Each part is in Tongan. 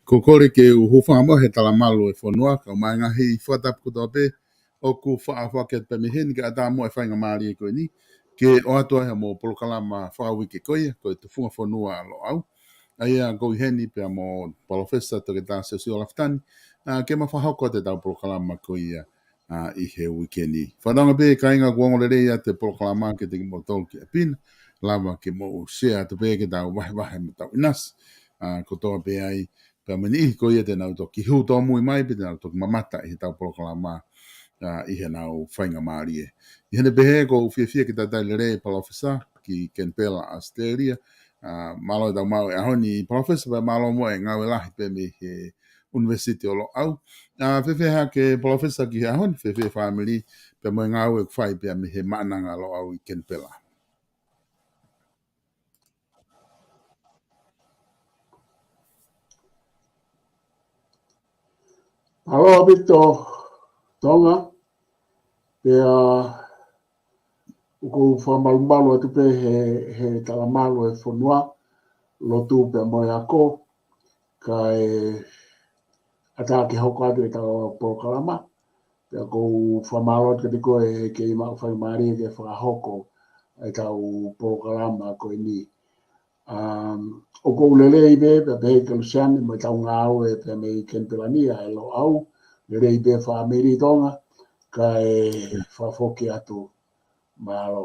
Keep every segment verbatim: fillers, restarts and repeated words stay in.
Ko e kole ke u hūfanga mo e talamalu e fonua, kae ʻumaʻā e ngaahi fakatapu kotoa pē ʻoku faʻa foaki atu pē mei heni kae ʻatā mo e faingamālie ko eni ke ʻoatu ai haʻamou polokalama fakauike ko ia, ko e Tufunga Fonua Loʻau. ʻA ia ʻoku ou ʻi heni pea mo Palōfesa Toketā Siosiua Lafitani, ʻa, ke ma fakahoko atu ʻetau polokalama ko ia, ʻa, ʻi he uike ni. Fakatauange pē kāinga ʻoku ongo lelei atu e polokalama kiate kimoutolu ki ʻapi na, lava ke mou share atu pē ke tau vahevahe mo tau ʻinasi, ʻa, kotoa pē ai, pea mo e niʻihi ko ia te nau toki hū tōmui mai, pe te nau toki mamata ʻi heʻetau polokalama, ʻa, ʻi heʻenau faingamālie. ʻI heʻene pehē ʻoku ou fiefia ke talitali lelei e Palōfesa ki Kenipela, ʻAositelēlia. ʻA, mālō e tau maʻu e ʻaho ni Palōfesa, pea mālō mo e ngāue lahi pē mei he ʻUnivēsiti ʻo Loʻau. ʻA, fēfē hake Palōfesa ki he ʻaho ni, fēfē fāmili, pea mo e ngāue ʻoku fai pea mei he Maʻananga Loʻau ʻi Kenipela? Mālō ʻaupito Tonga, pea ʻoku ou fakamalumalu atu pē he, he talamalu e fonua, lotu pea mo e ako, kae ʻatā ke hoko atu ʻetau polokalama. Pea ʻoku ou fakamālō atu kiate koe he kei maʻu faingamālie ke fakahoko ʻetau polokalama ko eni. Um, ʻoku ou lelei pē, pea pehē kia Lusiane mo ʻetau ngāue pea mei Kenipela ni ʻa e Loʻau, lelei pē fāmili Tonga, kae fakafoki atu. Mālō.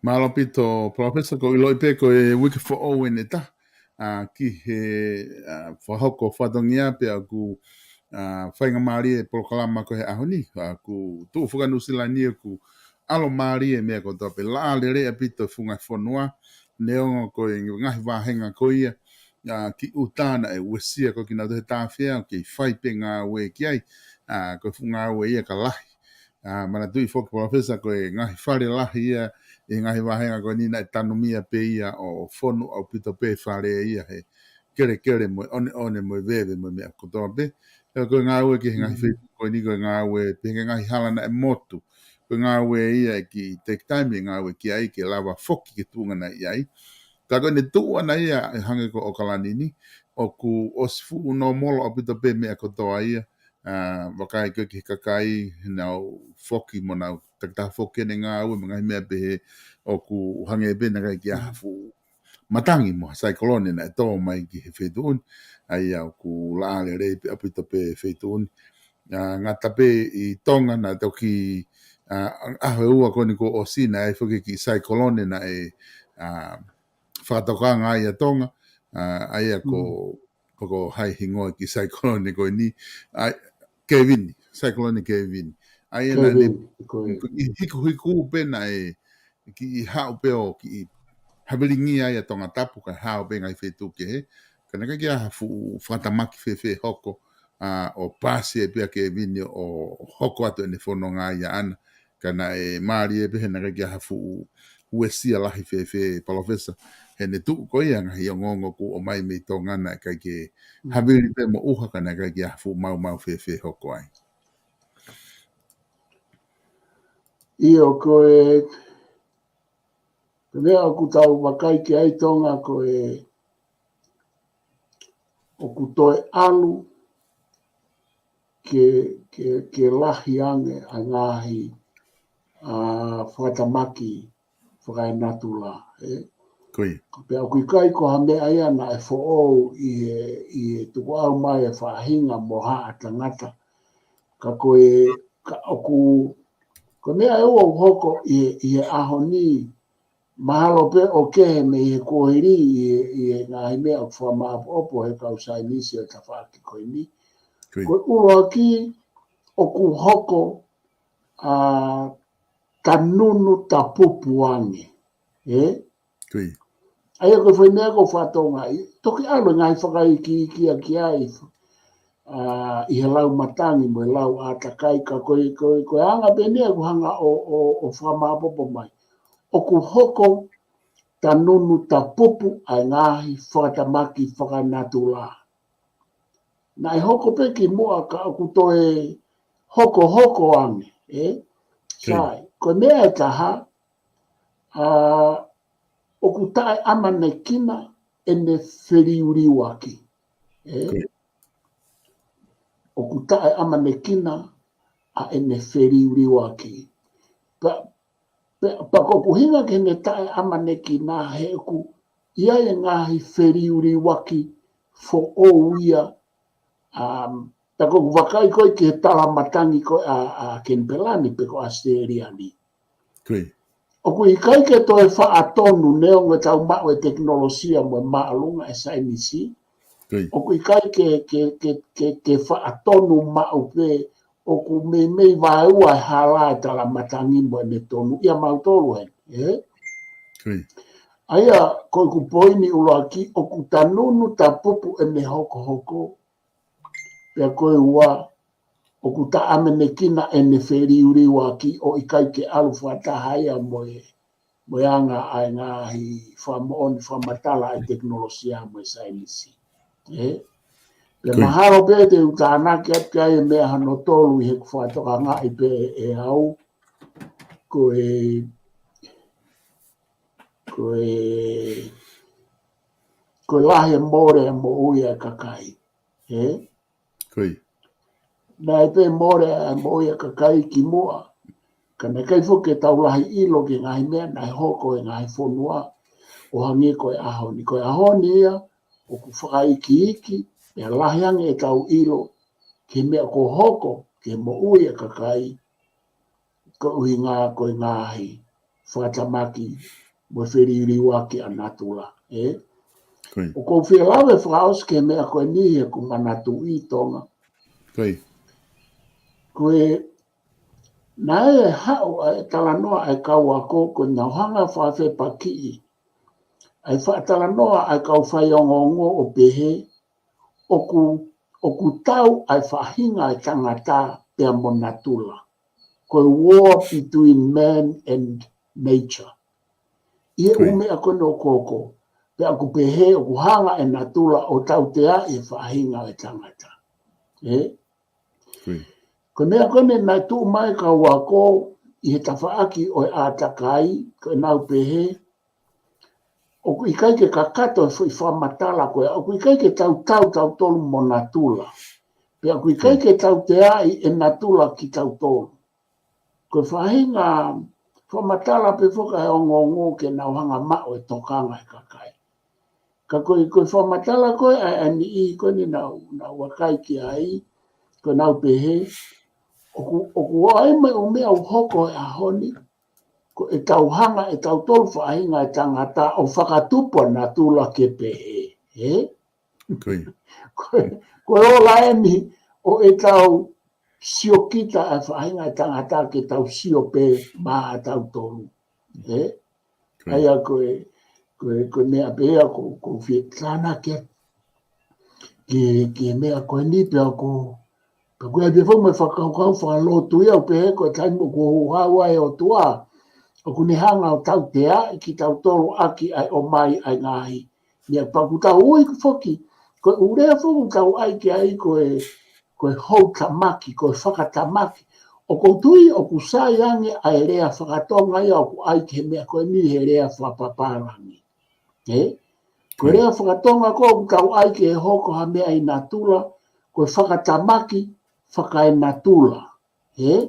Mālō ʻaupito, Palōfesa, ʻoku ou ʻiloʻi pē ko e uike foʻou eni ʻe taha, ʻa, ki he, ʻa, fakahoko fatongia pea ʻoku, ʻa, faingamālie e polokalama ko ē he ʻaho ni, ʻa, ʻoku tuʻu foki ʻa Nuʻusila ni ʻoku ʻalomālie e meʻa kotoa pē, laʻā lelei ʻaupito e funga fonua, neongo ko e ngaahi vāhenga ko ia, ʻa, ki ʻuta naʻe uesia ko kinautolu he tāfea, ʻoku kei fai pē ngāue ki ai, ʻa, ko e fuʻu ngāue ia ka lahi. ʻA, manatuʻi foki Palōfesa ko e ngaahi fale lahi ia, ʻi he ngaahi vāhenga ko eni naʻe tanumia pē ia ʻo fonu ʻaupito pē fale ia he kelekele mo e ʻoneʻone mo e veve mo e meʻa kotoa pē. Pea ko e ngāue ki he ngaahi feituʻu ko eni ko e ngāue pē ki he ngaahi hala naʻe motu. Ko e ngāue ia ʻe kiʻi take time e ngāue ki ai ke lava foki ki he tuʻunga naʻe ʻi ai. Ka ko ʻene tuʻu ʻana ia ʻe hangē ko ʻOkalani ni, ʻoku ʻosi fuʻu nōmolo ʻaupito pē meʻa kotoa ia, ʻa, vakai ko ē ki he kakai, nau foki mo nau takitaha foki ʻene ngāue mo e ngaahi meʻa pehē, ʻoku hangē pē naʻe ʻikai ke ʻi ai ha fuʻu matangi mo ha saikolone naʻe tō mai ki he feituʻu ni, ʻa ia ʻoku laʻā lelei pē ʻaupito pē feituʻu ni. ʻA, ngata pē ʻi Tonga naʻe toki, ʻa, ʻaho ʻe ua ko eni kuo ʻosi naʻe ʻi ai foki e kiʻi saikolone naʻe, ʻa, fakatokanga ai ʻa Tonga, ʻa, ʻa ia ko, ko, ko hai hingoa e kiʻi saikolone ko eni, ʻa, Kevin, saikolone Kevin. ʻA ia naʻe, Kevin, ko e. Ko e hikuhiku pē naʻe kiʻi haʻu pē ʻo kiʻi havilingia ai ʻa Tongatapu kae hao pē ngaahi feituʻu kehe. Ka naʻe ʻikai ke ʻi ai ha fuʻu fakatamaki fēfē hoko, ʻa, ʻo paasi ai pē ʻa Kevin ʻo hoko atu ʻene fononga ia ʻana. Ka naʻe mālie pē he naʻe ʻikai ke ʻi ai ha fuʻu uesia lahi fēfē Palōfesa. Heʻene tuʻu ko ia ngaahi ongoongo kuo ʻomai mei Tonga naʻe ʻikai ke havili pē mo ʻuha ka naʻe ʻikai ke ʻi ai ha fuʻu maumau fēfē hoko ai. ʻIo, ko e, ko e meʻa ʻoku tau vakai ki ai Tonga ko e ʻoku toe ʻalu ke, ke, ke lahi ange ʻa e ngaahi, ʻa, fakatamaki fakaenatula, ē? Ko ia. Pea ʻoku ʻikai ko ha meʻa ia naʻe foʻou ʻi he, ʻi he tukuʻau mai e faʻahinga mo haʻa tangata. Ka ko e, ka ʻoku, ko e meʻa ʻe ua ʻoku hoko ʻi he, ʻi he ʻaho ni, mahalo pē ʻoku kehe mei he kuohili ʻi he, ʻi he ngaahi meʻa ʻoku fakamāʻopoʻopo he kau saienisi ʻo e tafaʻaki ko eni. Ko ia. Ko e ʻuluaki ʻoku hoko, ʻa, tanunu tapupu ange, ē? Ko ia. ʻA ia ko e foʻi meʻa ʻoku ou fakatokangaʻi, toki ʻalu e ngaahi fakaikiiki ia ki ai, ʻa, ʻi he lau matangi mo e lau ʻātakai ka ko e, ko e, ko e anga pē eni ʻoku hanga ʻo, ʻo, ʻo fakamāʻopoʻopo mai. ʻOku hoko tanunu tapupu ʻa e ngaahi fakatamaki fakanatula. Naʻe hoko pē kimuʻa ka ʻoku toe hokohoko ange, ē? Ko ia. Sai, ko e meʻa ʻe taha, ʻa, ʻoku taʻeʻamanekina ʻene feliuliuaki. ʻE? ʻOku taʻeʻamanekina ʻa ʻene feliuliuaki. Pea, pea, pea ko ʻeku ʻuhinga ki heʻene taʻeʻamanekina he ʻoku ʻi ai e ngaahi feliuliuaki foʻou ia, um, pea ko ʻeku vakai ko ē ki he talamatangi ko ē ʻa, ʻa Kenipela ni pe ko ʻAositelēlia ni. ʻOku ʻikai ke toe faʻa tonu neongo ʻetau maʻu e tekinolosia mo e māʻolunga e saienisi. ʻOku ʻikai ke, ke, ke, ke, ke faʻa tonu maʻu pē ʻoku meimei vaeua e hala e talamatangi mo ʻene tonu ia mautolu heni, ʻe? ʻA ia, ko ʻeku poini ʻuluaki ʻoku tanunu tapupu ʻene hokohoko. Pea ko e ua, ʻoku taʻeʻamanekina ʻene feliuliuaki ʻo ʻikai ke ʻalu fakataha ia mo e, mo e anga ʻa e ngaahi fakamoʻoni fakamatala ʻa e tekinolosia mo e saienisi. ʻE? Pea mahalo pē te u tānaki atu ki ai e meʻa hono tolu ʻi heʻeku fakatokangaʻi pē ʻe au, ko e, ko e, ko e lahi e mole e moʻui ʻa e kakai. ʻE? Naʻe pē mole e moʻui ʻa e kakai kimuʻa. Ka naʻe ʻikai foki ke tau lahi ʻilo ki he ngaahi meʻa naʻe hoko he ngaahi fonua ʻo hangē ko e ʻaho ni. Ko e ʻaho ni ia, ʻoku fakaikiiki, pea lahi ange ʻetau ʻilo ki he meʻa kuo hoko ki he moʻui ʻa e kakai, ko e ʻuhinga ko e ngaahi fakatamaki mo e feliuliuaki ʻa natula, ʻe? ʻOku ou fie lave fakaʻosi ki he meʻa ko eni he ʻoku ou manatuʻi, Tonga. Ko e, naʻe haʻu ʻa e talanoa ʻa e kau ako, ko ʻenau hanga fakafepakiʻi ʻa e fakatalanoa ʻa e kau faiongoongo ʻo pehē, ʻoku, ʻoku tau ʻa e faʻahinga e tangata pea mo natula. Ko e war between man and nature. ʻI he ʻū meʻa ko eni ʻoku hoko, pea ʻoku pehē ʻoku hanga e natula ʻo tauteaʻi e faʻahinga e tangata. ʻE? Ko e meʻa ko eni naʻe tuʻu mai e kau ako ʻi he tafaʻaki ʻo e ʻātakai, ko ʻenau pehē, ʻoku ʻikai ke kakato e foʻi fakamatala ko ia, ʻoku ʻikai ke tau tau tautolu mo natula. Pea ʻoku ʻikai ke tauteaʻi e natula kitautolu. Ko e faʻahinga fakamatala pē foki ʻa e ongoongo ke nau hanga maʻu e tokanga e kakai. Ka ko e, ko e fakamatala ko ē ʻa e, ʻa e niʻihi ko eni naʻa, naʻa ku vakai ki ai, ko ʻenau pehē, ʻoku, ʻoku ʻi ai mo e ʻū meʻa ʻoku hoko he ʻaho ni, ko ʻetau hanga ʻe tautolu faʻahinga e tangata ʻo fakatupu ʻa natula ke pehē, ʻe? Ko e, ko e ola eni ʻo ʻetau sio kita ʻa e faʻahinga e tangata ke tau sio pē maʻa tautolu, ʻe? ʻA ia ko e, ko e, ko e meʻa pē ia ʻoku, ʻoku ou fie tānaki atu ki he, ki he meʻa ko eni pea ʻoku, pea ʻoku ʻi ai pē foki mo e fakakaukau fakalotu ia ʻo pehē ko e taimi ʻoku houhau ai e ʻOtua, ʻoku ne hanga ʻo tauteaʻi kitautolu ʻaki ʻa e ʻomai ʻa e ngaahi meʻa. Pea ʻoku tau ui foki, ko e ʻū lea foki ʻoku tau ʻai ki ai ko e, ko e houtamaki, ko e fakatamaki. ʻOku ou tui ʻoku sai ange ʻa e lea fakatonga ia ʻoku ʻai ki he meʻa ko eni he lea fakapapālangi. ʻE? Ko e lea fakatonga ko ē ʻoku tau ʻai ki he hoko ha meʻa ʻi natula, ko e fakatamaki fakaenatula. ʻE?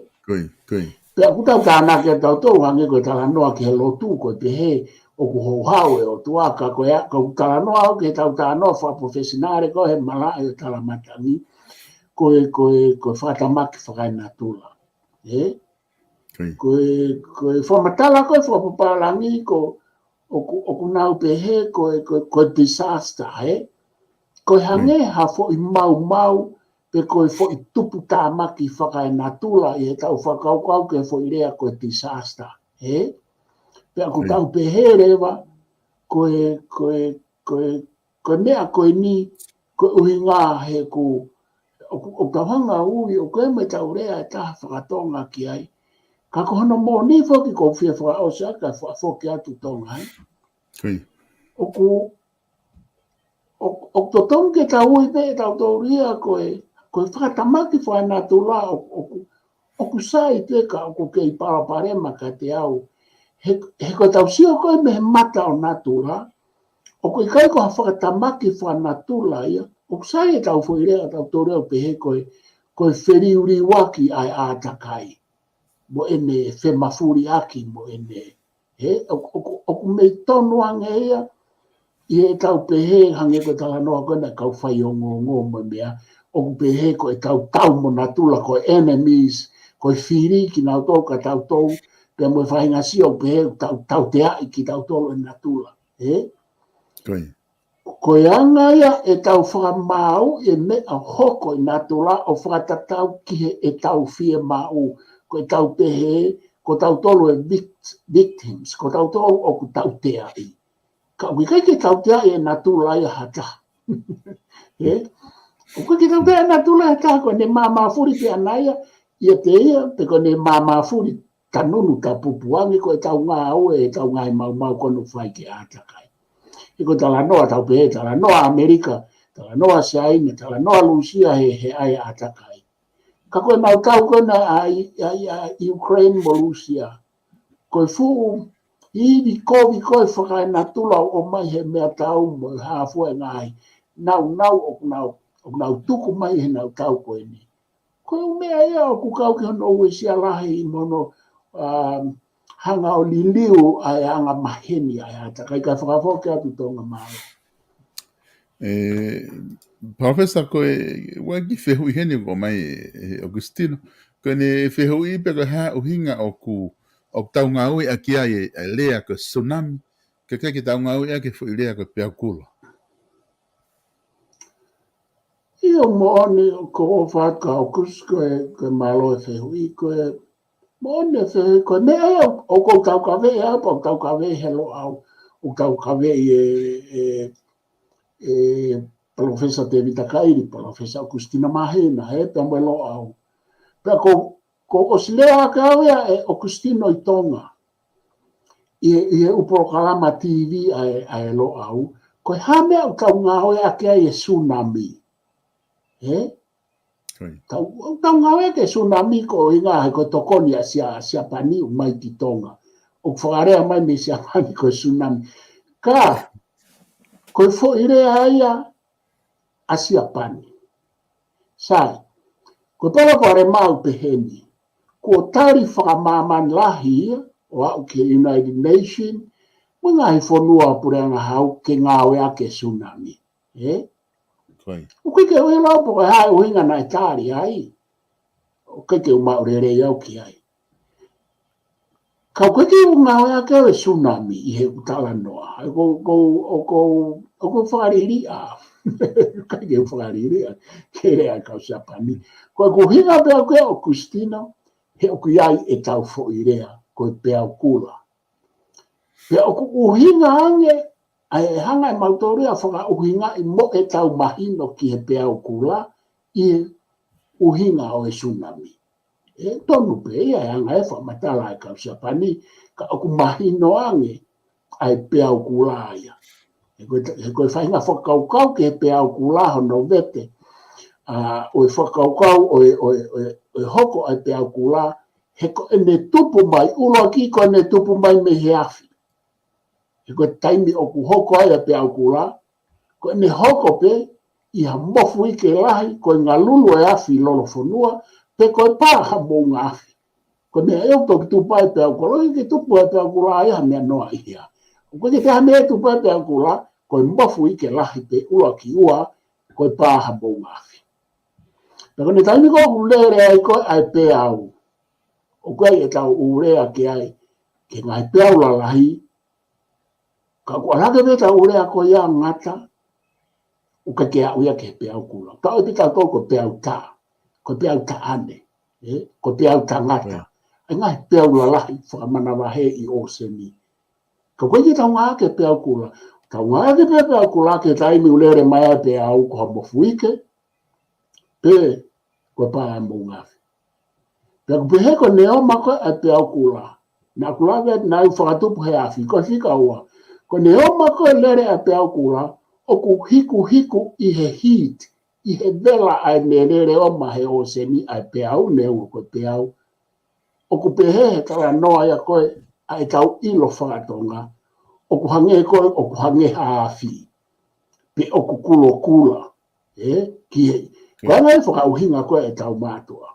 Pea ʻoku tau tānaki ʻa tautolu hangē ko e talanoa ki he lotu, ko e pehē ʻoku houhau e ʻOtua, ka ko e, ka ʻoku talanoa au ki he tau talanoa fakapolofesinale ko ē he malaʻe ʻo e talamatangi, ko e, ko e, ko e fakatamaki fakaenatula. ʻE? Ko e, ko e fakamatala ko ē fakapapālangi ko ʻoku, ʻoku nau pehē ko e, ko e, ko e disaster, ʻe? Ko e hangē ha foʻi maumau, pe ko e foʻi tuputāmaki fakaenatula ʻi heʻetau fakakaukau ki he foʻi lea ko e disaster, ʻe? Pea ʻoku tau pehē leva, ko e, ko e, ko e, ko e meʻa ko eni, ko e ʻuhinga he ʻoku, ʻoku, ʻoku tau hanga ʻo ui, ʻoku ʻi ai mo ʻetau lea ʻe taha fakatonga ki ai. Ka ko hono moʻoni foki ʻoku ou fie fakaʻosi ʻaki ʻa e fakafoki atu Tonga, ʻe? ʻOku, ʻo, ʻoku totonu ke tau ui pē ʻe tautolu ia ko e, ko e fakatamaki fakaenatula ʻo, ʻoku, ʻoku sai pē ka ʻoku kei palopalema kiate au. He, he ko ʻetau sio ko ē mei he mata ʻo natula, ʻOku ʻikai ko ha fakatamaki fakanatula ia, ʻoku sai ʻetau foʻi lea ʻatautolu ʻo pehē ko e, ko e feliuliuaki ʻa e ʻātakai mo ʻene femafuliʻaki mo ʻene, he, ʻoku, ʻoku, ʻoku mei tonu ange ia, ʻi heʻetau pehē hangē ko e talanoa ko ena kau faiongoongo mo e meʻa, ʻoku pehē ko ʻetau tau mo natula, ko e enemies, ko e fili kinautolu kia tautolu, pea mo e faʻahinga sio ʻoku pehē ʻoku tau, tauteaʻi kitautolu ʻe natula, he? Ko ia. Ko e anga ia ʻetau fakamaau e meʻa hoko ʻi natula ʻo fakatatau ki heʻetau fiemaʻu, ko ʻetau pehē, ko tautolu e vict-, victims, ko tautolu ʻoku tauteaʻi. Ka ʻoku ʻikai ke tauteaʻi ʻe natula ia ha taha. He? ʻOku ʻikai ke tauteaʻi ʻe natula ha taha, ko ʻene māmāfuli pē ʻana ia, ʻiate ia, pe ko ʻene māmāfuli tanunu tapupu ange ko ʻetau ngāue, ʻetau ngaahi maumau ko ē ʻoku fai ki he ʻātakai. He ko e talanoa tau pehē, talanoa ʻAmelika, talanoa Siaina, talanoa Lūsia he, he ʻai ʻātakai. Ka ko ʻenau tau ko ena ʻa, ʻa, ʻa Ukraine mo Lūsia. Ko e fuʻu ivi kovi ko ē fakaenatula ʻoku ʻomai he meʻatau mo e hā fua e ngaahi naunau ʻoku nau, ʻoku nau tuku mai heʻenau tau ko eni. Ko e ʻū meʻa ia ʻoku kau ki hono uesia lahi mo hono, um, hanga ʻo liliu ʻa e anga maheni ʻa e ʻātakai, kae fakafoki atu Tonga, mālō. ʻE, Palōfesa, ko e, ʻoku ʻi ai e kiʻi fehuʻi heni ʻoku ʻomai ʻe, ʻe ʻOkusitino. Ko ʻene fehuʻi pe ko e hā e ʻuhinga ʻoku, ʻoku tau ngāueʻaki ai e, e lea ko e tsunami, kae ʻikai ke tau ngāueʻaki e foʻi lea ko e peau kula. ʻIo, moʻoni, ko e fakakaukau ko e, ko e mālō e fehuʻi, ko e moʻoni e fehuʻi, ko e meʻa ia ʻoku, ʻoku ou taukaveʻi au, pea ʻoku ou taukaveʻi he Loʻau, ʻoku ou taukaveʻi ʻe, ʻe, ʻe Palōfesa Tēvita Kaili, Palōfesa ʻOkusitino Māhina, he pea mo e Loʻau. Pea ko, ko ʻosi lea ʻaki au ia ʻe ʻOkusitino ʻi Tonga. ʻI he, ʻi he ʻū polokalama T V ʻa e, ʻa e Loʻau, ko e hā e meʻa ʻoku tau ngāueʻaki ai e tsunami. He? Ko ia. Tau, tau ngāueʻaki e tsunami ko e ʻuhinga he ko e tokoni ʻa Sia-, Siapani ʻo mai ki Tonga. ʻOku fakalea mai mei Siapani ko e tsunami. Ka, ko e foʻi lea ia ʻa Siapani. Sai, ko e palopalema ʻoku peheni. Kuo tali fakamāmani lahi ia, ʻo aʻu ki he United Nation, mo e ngaahi fonua puleʻanga hau ke ngāueʻaki e tsunami. He? Ko ia. ʻOku ʻikai ke u ʻilo pe ko e hā e ʻuhinga naʻe tali ai. ʻOku ʻikai ke u maʻu lelei au ki ai. Ka ʻoku ʻikai ke u ngāueʻaki au e tsunami ʻi heʻeku talanoa. ʻOku, ʻoku, ʻoku, ʻoku fakaliliʻa. ʻIkai ke u fakaliliʻa. Ke lea ʻa e kau Siapani. Ko ʻeku ʻuhinga pē au kia ʻOkusitino, he ʻoku ʻi ai ʻetau foʻi lea, ko e peau kula. Pea ʻoku ʻuhinga ange, ʻa e hanga ʻe mautolu ia ʻo fakaʻuhingaʻi mo ʻetau mahino ki he peau kula, ʻi he ʻuhinga ʻo e tsunami. ʻE tonu pē ia ʻa e anga e fakamatala ʻa e kau Siapani, ka ʻoku mahino ange ʻa e peau kula ia. He ko e, he ko e faʻahinga fakakaukau ki he peau kula hono vete, ʻa, ʻo e fakakaukau ʻo e, ʻo e, ʻo e, ʻo e hoko ʻa e peau kula, he ko ʻene tupu mai, ʻuluaki ko ʻene tupu mai mei he afi. He ko e taimi ʻoku hoko ai ʻa e peau kula, ko ʻene hoko pē ʻi ha mofuike lahi, ko e ngalulu e afi lolofonua, pe ko e pā ha moʻunga afi. Ko e meʻa ia ʻoku toki tupu ai e peau kula, ʻoku ʻikai ke tupu ai e peau kula ʻi ha meʻa noa ʻi hea. ʻOku ʻikai ke toe ha meʻa tupu ai e peau kula, ko e mofuike lahi pē ʻuluaki, ua, ko e pā ha moʻunga afi. Pea ko ʻene taimi ko ē ʻoku lele ai ko ē ʻa e peau, ʻoku ʻi ai ʻetau ʻū lea ki ai, ki he ngaahi peau lalahi, ka ʻoku ʻalu hake pē ʻetau ʻū lea ko ia ʻo ngata, ʻoku ʻikai ke aʻu ia ki he peau kula. Ka ʻoku ʻi ai pē ʻetau tau ko e peau tā, ko e peau taʻane, ē, ko e peau tangata. Right. ʻA e ngaahi peau lalahi fakamanavahē ʻi ʻōseni. Ka ʻoku ʻikai ke tau ngāueʻaki e peau kula. Tau ngāueʻaki pē peau kula ki he taimi ʻoku lele mai ai e peau ko ha mofuike, pe ko e pā ha moʻunga afi. Pea ʻoku pehē ko ʻene ō mai ko ē ʻa e peau kula. Naʻa ku lave atu naʻe fakatupu he afi, ko e fika ua. Ko ʻene ō mai ko ē lele ʻa e peau kula, ʻoku hikuhiku ʻi he heat, ʻi he vela ʻa ʻene lele ʻo mai he ʻōseni ʻa e peau, neongo ko e peau. ʻOku pehē he talanoa ia ko ē ʻa ʻetau ʻilo faka-Tonga, ʻoku hangē ko ē, ʻoku hangē ha afi, pe ʻoku kulokula, ē, ki he, ko e anga e fakaʻuhinga ko ē ʻetau mātuʻa.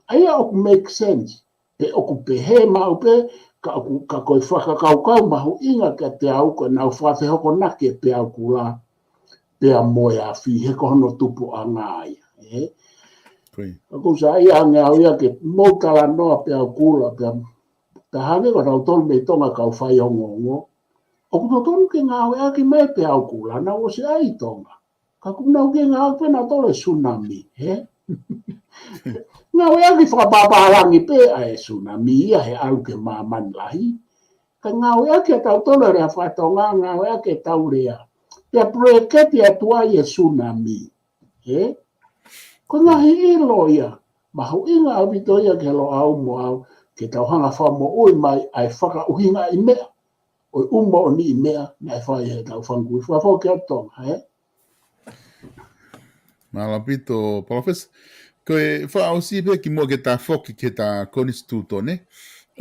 ʻA ia ʻoku make sense, pe ʻoku pehē maʻu pē, ka ʻoku, ka ko e fakakaukau mahuʻinga kiate au ko ʻenau fakafehokonaki e peau kula pea mo e afi, he ko hono tupuʻanga ia, ē? Ka ʻoku ou saiʻia ange au ia ke mou talanoa peau kula, pea, pea hangē ko tautolu mei Tonga kau faiongoongo. ʻOku totonu ke ngāueʻaki mai peau kula, naʻa nau ʻosi ʻai ʻi Tonga. Ka ʻoku nau kei ngāueʻaki pē nautolu e tsunami, ē? Ngāueʻaki fakapapālangi pē ʻa e tsunami ia he ʻalu ki māmani lahi. Ka ngāueʻaki ʻe tautolu e lea faka-Tonga, ngāueʻaki ʻetau lea. Pea puleketi atu ai e tsunami, ē? Ko e ngaahi ʻilo ia, mahuʻinga ʻaupito ia ki he Loʻau mo au, ke tau hanga fakamoʻui mai ʻa e fakaʻuhingaʻi meʻa ʻo e ʻū moʻoniʻi meʻa naʻe fai ʻe heʻetau fanga kui fakafoki ʻa Tonga, ē? Mālō ʻaupito, Palōfesa. Ko e fakaʻosi pē kimuʻa ke ta foki ki heʻeta konisitūtone,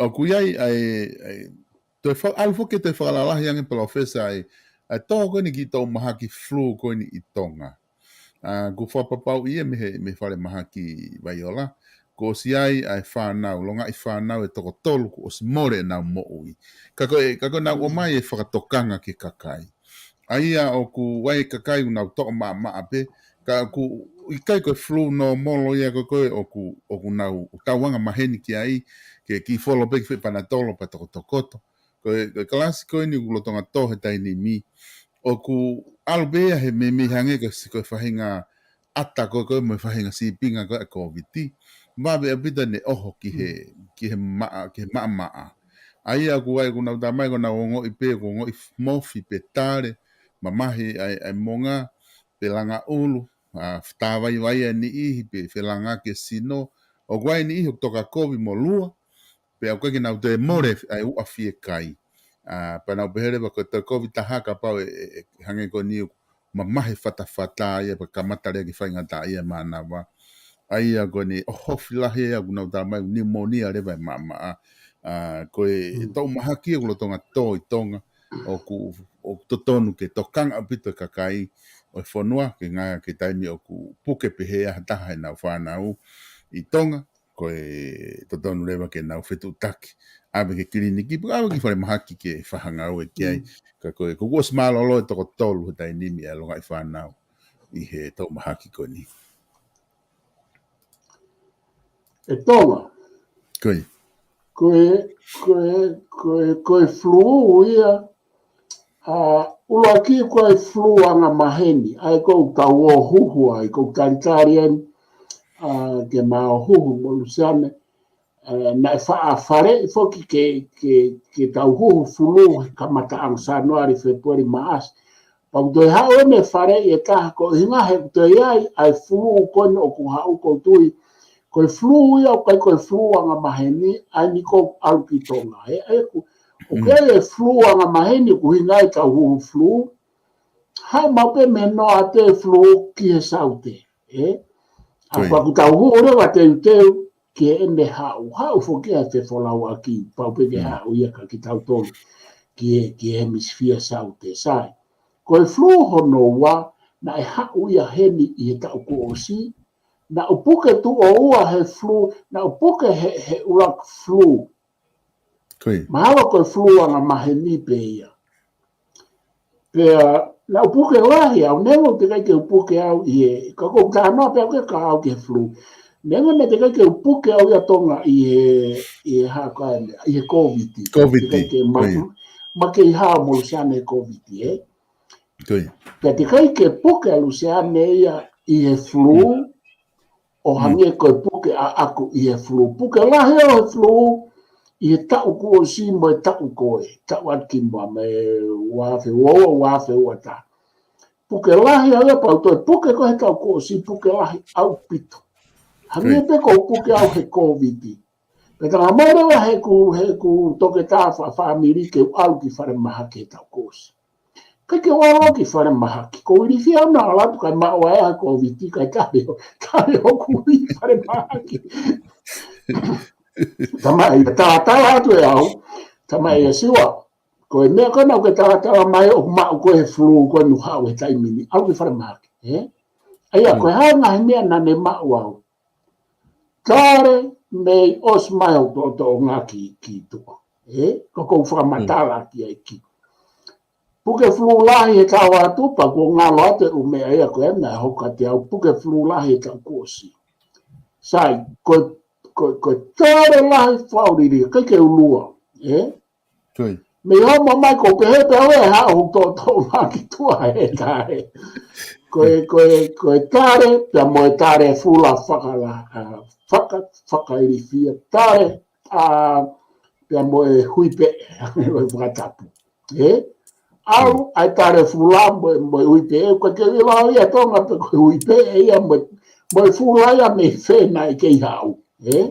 ʻoku ʻi ai ʻa e, ʻa e, toe fa-, ʻalu foki ke toe fakalalahi ange, Palōfesa, ʻa e, ʻa e tō ko eni ki he toʻu mahaki flu ko eni ʻi Tonga. ʻA, kuo fakapapauʻi ia mei he, mei he falemahaki Vaiola, kuo ʻosi ʻi ai ʻa e fānau, longaʻi fānau ʻe toko tolu kuo ʻosi mole ʻenau moʻui. Ka ko e, ka ko ʻenau ʻomai e fakatokanga ki he kakai. ʻA ia ʻoku ʻi ai e kakai ʻoku nau toʻo maʻamaʻa pē, ka ʻoku ʻikai ko e flu nōmolo ia ko ē ʻoku, ʻoku nau tauanga maheni ki ai, ke kiʻi folo pē ki he foʻi panatolo pea tokotokoto. Ko e, ko e kalasi ko eni ʻoku lolotonga tō he taimi ni, ʻoku ʻalu pē ia he meimei hangē ko e si-, ko e faʻahinga ʻata ko ē, ko e mo e faʻahinga sīpinga ko ē ʻa e Kōviti. Vave ʻaupito ʻene ʻoho ki he, ki he maʻa, ki he maʻamaʻa. ʻA ia ʻoku ʻi ai ʻoku nau tā mai ʻoku nau ongoʻi pē, ʻoku ongoʻi mofi pe tale, mamahi ʻa e, ʻa e monga, pe langa ʻulu, ʻa, tā vaivai ʻa e niʻihi, pe felangaki e sino, ʻoku ʻi ai e niʻihi ʻoku toka kovi mo lua, pea ʻoku ʻikai ke nau toe mole ʻa e uʻa fiekai. ʻA, pea nau pehē leva ko e toe kovi taha kapau ʻe, ʻe, ʻe hangē ko eni ʻoku mamahi fatafata ia pea kamata leva ke faingataʻaʻia e mānava. ʻA ia ko eni ʻohofi lahi ia ʻoku nau tā mai ʻoku niumonia leva e maʻamaʻa. ʻA, ko e toʻu mahaki ʻoku lolotonga tō ʻi Tonga, ʻoku, ʻoku totonu ke tokanga ʻaupito e kakai ʻo e fonua, ke ngā, ki he taimi ʻoku puke pehē ha taha ʻenau fānau ʻi Tonga, ko e totonu leva ke nau fetuʻutaki, ʻave ki he kiliniki, pe ʻave ki he falemahaki ke fakangāue ki ai. Ka ko e, kuo ʻosi mālōlō e toko tolu he taimi ni ʻa e longaʻi fānau ʻi he toʻu mahaki ko eni. ʻE Tonga. Ko e. Ko e, ko e, ko e, ko e flu ia, ʻa, ʻuluaki ko e flu angamaheni, ʻa ia ʻoku tau ō huhu ai, ʻoku talitali ai, ʻa, ke ma ō huhu mo Luseane, ʻa, naʻe faʻa faleʻi foki ke, ke, ke tau huhu flu he kamataʻanga Sānuali, Fēpueli, Maʻasi. Pea ʻoku toe haʻu ʻene faleʻi ʻe taha ko e ʻuhinga he ʻoku toe ʻi ai ʻa e flu ko eni ʻoku haʻu, ʻoku ou tui ko e flu ia ʻoku ʻikai ko e flu angamaheni, ʻa eni ʻoku ʻalu ki Tonga. Ē, ʻa ia ʻoku, ʻoku ʻi ai e flu angamaheni ʻoku ʻuhinga ai ʻetau huhu flu. Haʻu maʻu pē mei Noate flu ki he Saute, ē? ʻA, pea ʻoku tau huhu leva teuteu ki heʻene haʻu, haʻu foki ʻa e fefolauʻaki, pau pē ke haʻu ia kia kitautolu ki he, ki he Hemisifia Saute, sai. Ko e flu hono ua, naʻe haʻu ia heni ʻi he taʻu kuo ʻosi, naʻe puke tuʻo ua he flu, naʻe puke he, he ʻuluaki flu. Mahalo ko e flu angamaheni pē ia. Pea, naʻe puke lahi au, neongo teʻeki ai ke u puke au ʻi he, ka ʻoku ou talanoa pē au ki he, ka au ki he flu. Neongo naʻe teʻeki ai ke u puke au ia Tonga ʻi he, ʻi he hā ko ē, ʻi he Kōviti. Teʻeki ai ke ma-, ma kei hao mo Luseane Kōviti, ē? Pea teʻeki ai ke puke ʻa Luseane ia ʻi he flu, ʻo hangē ko e puke ʻaʻaku ʻi he flu. Puke lahi ʻo e flu ʻi he taʻu kuo ʻosi mo e taʻu ko ē, taʻu atu ki muʻa mei he ua afe ua ua, ua afe ua taha. Puke lahi au ia pea u toe puke ko ē he taʻu kuo ʻosi, puke lahi ʻaupito. Hangē pē ko e puke au he Kōviti. Pea tā mai leva heʻeku, heʻeku toketā fa-, fāmili ke u ʻalu ki falemahaki he taʻu kuo ʻosi. ʻIkai ke u ʻalu ki falemahaki. Ko e ilifia naʻa ku ʻalu atu kae maʻu ai ʻa e Kōviti kae tali ʻo, tali ʻo ʻalu ki falemahaki. Tā mai ia, tā, tā atu ʻe au. Tā mai ia, Siua. ko e meʻa ko ena ʻoku ke talatala mai ʻoku maʻu ko ē he flu ko ē ʻoku haʻu he taimi ni, ʻalu ki falemahaki, ē? ʻA ia, ko e hā e ngaahi meʻa naʻa ne maʻu au? Tale mei ʻosi mai hoku toʻotoʻonga ki, ki tuʻa, ē? Ko ʻeku fakamatala ki ai ki. Puke flu lahi he taʻu atu, pea kuo ngalo atu e ʻū meʻa ia ko ena naʻe hoko kiate au, puke flu lahi he taʻu kuo ʻosi. Sai, ko, ko, ko e tale lahi fakalilifu, ʻikai ke u lua, ē? Mei homo mai ʻoku ou pehē pē au ē, haʻu hoku toʻotoʻonga ki tuʻa he tale. Ko e, ko e, ko e tale, pea mo e tale fula fakala, ā, faka, fakailifia, tale, ā, pea mo e hui peʻe, mo e fakatapu. Ē? ʻAlu, ʻa e tale fula mo, mo e hui peʻe, ʻoku ʻikai ke u ʻilo au ia ʻi Tonga pe ko e hui peʻe ia mo, mo e fula ia mei fē naʻe kei haʻu. Ē?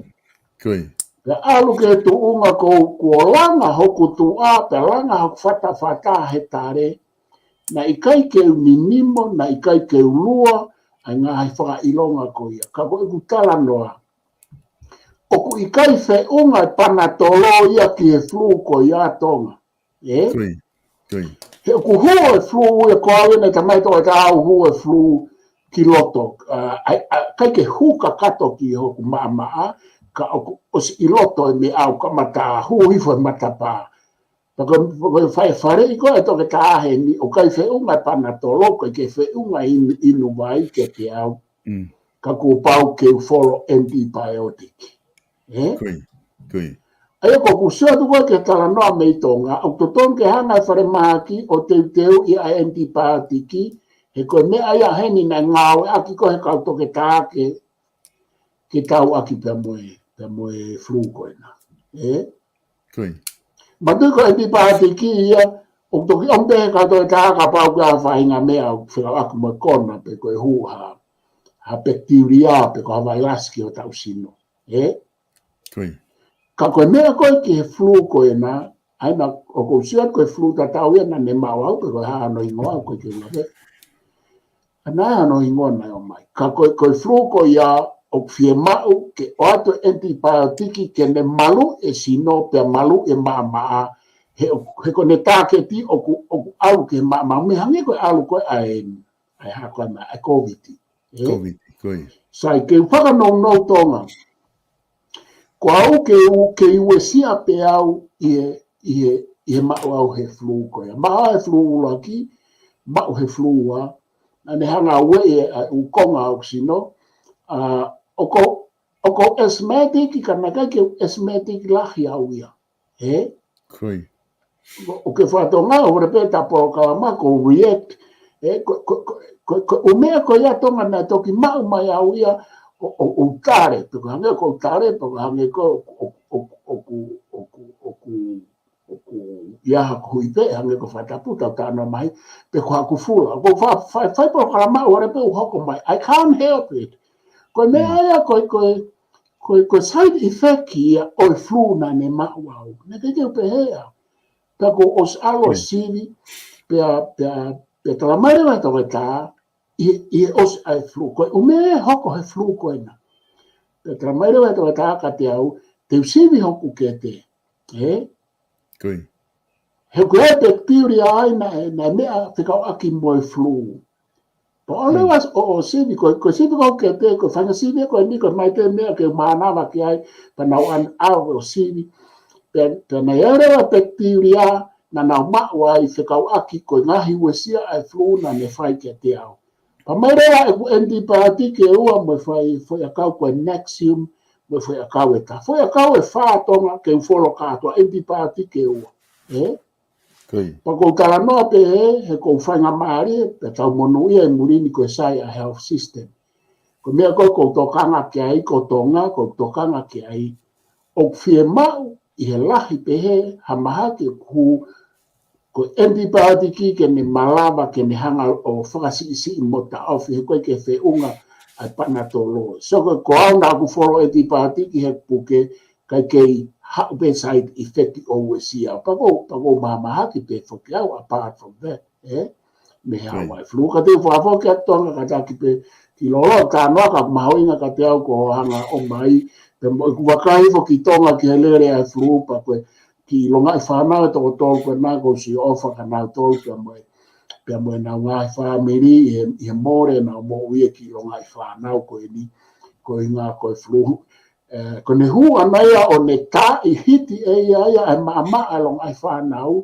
Pea ʻalu ki he tuʻunga ko ē kuo langa hoku tuʻa, pea langa hoku fatafata he tale, naʻe ʻikai ke u ninimo, naʻe ʻikai ke u lua, ʻa e ngaahi fakaʻilonga ko ia. Ka ko ʻeku talanoa, ʻoku ʻikai feʻunga e panatolo ia ki he flu ko ia ʻa Tonga. Ē? He ʻoku hū e flu ia ko au ena, tamai toʻo e tau hū e flu ki loto. Ā, ʻai, ʻa, ʻikai ke hū kakato ki hoku maʻamaʻa, ka ʻoku ʻosi ʻi loto e meʻa ʻoku kamata hū hifo e matapā. Pea ko, ko e fai fale ʻi ko e toke tahe ni, ʻoku ʻikai feʻunga e panatolo, ʻoku ʻikai ke feʻunga inu, inu vai kiate au. Ka kuo pau ke u folo antibiotic. Ē? ʻA ia ko ʻeku sio atu ko ē ki he talanoa mei Tonga, ʻoku totonu ke hanga e falemahaki ʻo teuteuʻi ʻa e antibiotic, he ko e meʻa ia heni naʻe ngāueʻaki ko ē he kau toketā ke, ke tauʻaki pea mo e, pea mo e flu ko ena. Ē? Manatuʻi ko e antibiotic ia, ʻoku toki ʻomi pē he kau toketā kapau ʻoku ʻi ai ha faʻahinga meʻa ʻoku fekauʻaki mo e kona pe ko e hū ha, ha pekitilia pe ko ha vailasi ki hotau sino. Ē? Ka ko e meʻa ko ē ki he flu ko ena, ʻa ia naʻa ʻoku ou sio ko e flu tatau ia naʻa ne maʻu au pe ko e hā hono hingoa, ʻoku ʻikai ke u lave. Ka naʻe ʻi ai hono hingoa naʻe ʻomai. Ka ko e, ko e flu ko ia ʻoku fiemaʻu ke ʻoatu e antibiotic ke ne maluʻi e sino pea maluʻi e maʻamaʻa, he, he ko ʻene tāketi ʻoku, ʻoku ʻalu ki he maʻamaʻa, mei hangē ko e ʻalu ko ē ʻa e, ʻa e hā ko ē ʻa e COVID. Ē? Sai, ke u fakanounou Tonga. Ko au ke u, ke u uesia pē au ʻi he, ʻi he, ʻi he maʻu au he flu ko ia. Maʻu au he flu ʻuluaki, maʻu he flu ua, naʻa ne hanga ʻo ueʻi e, ʻa e ʻū konga ʻo hoku sino, ā, ʻoku ou, ʻoku ou asthmatic, ka naʻe ʻikai ke u asthmatic lahi au ia. Ē? ʻOku ke fakatonga, ʻo vole pē ta polokalama, ko e react. Ē, ko, ko, ko, ko, ko e ʻū meʻa ko ia Tonga naʻe toki maʻu mai au ia, ʻo, ʻo, ʻo tale, pe ko e hangē ko e tale, pe ko e hangē ko ʻoku, ʻoku, ʻoku ʻi ai haku hui peʻe, hangē ko e fakatapu, tau talanoa mai, pe ko haku fula. ʻOku ou fa-, fa-, fai polokalama, ʻo vole pē ʻoku hoko mai. I can't help it. Ko e meʻa ia, ko e, ko e, ko e, ko e side effect ia ʻo e flu naʻa ne maʻu au. Naʻe ʻikai ke u pehē au. Pea kuo u ʻosi ʻalu ʻo sivi, pea, pea, pea talamai leva ʻe he toketā, ʻi, ʻi he ʻosi ʻa e flu. Ko e ʻū meʻa ʻe hoko he flu ko ena. Pea talamai leva ʻe he toketā kiate au, te u sivi hoku kete. Ē? He ko e pekitilia ia naʻe, naʻe meʻa fekauʻaki mo e flu. Pea ʻalu leva ʻo, ʻo sivi, ko, ko e sivi ko ē ki he, ko e faʻahinga sivi ko eni, ko e ʻomai pē meʻa ke mānava ki ai, pea nau ʻalu ʻo sivi. Pea, pea naʻe ʻi ai leva pekitilia, naʻa nau maʻu ai fekauʻaki ko e ngaahi uesia ʻa e flu naʻa ne fai kiate au. Pea ʻomai leva ʻeku antibiotic ʻe ua mo e foʻi, foʻi ʻakau ko e Nexium, mo e foʻi ʻakau ʻe taha. Foʻi ʻakau ʻe fā Tonga ke u folo kātoa, antibiotic ʻe ua. Ē? Pea ʻoku ou talanoa pē he, he ʻoku ou faingamālie, pea tau monūʻia ʻi muli ni ko e sai ʻa e health system. Ko e meʻa ko ē ʻoku ou tokanga ki ai, ko Tonga, ʻoku ou tokanga ki ai, ʻoku fiemaʻu ʻi he lahi pehē ha mahaki ʻoku hū, ko e antibiotic ke ne malava, ke ne hanga ʻo fakasiʻisiʻi mo taʻofi, he ʻoku ʻikai ke feʻunga ʻa e panatolo. So ko, ko au naʻa ku folo antibiotic he puke, ʻikai ke haʻu pē side effect ʻo uesia. Pea ʻoku, pea ʻoku ou mahamahaki pē foki au, apart from that, ē? Mei he haʻu ʻa e flu, ka te u fakafoki atu Tonga kātaki pē ki lolo, talanoa ka mahuʻinga kiate au ko hoʻo hanga ʻo ʻomai, pea mo ʻeku vakai foki Tonga ki he lele ʻa e flu, pea ko e kiʻi longaʻi fānau ʻe toko tolu ko ena kuo u siʻi ʻofa kia nautolu pea mo e, pea mo ʻenau ngaahi fāmili ʻi he, ʻi he mole ʻenau moʻui e kiʻi longaʻi fānau ko eni, ko e ʻuhinga ko e flu. ʻE, ko ʻene hū ʻana ia ʻo ne taaʻi hiti ʻe ia ia ʻa e maʻamaʻa ʻa e longaʻi fānau,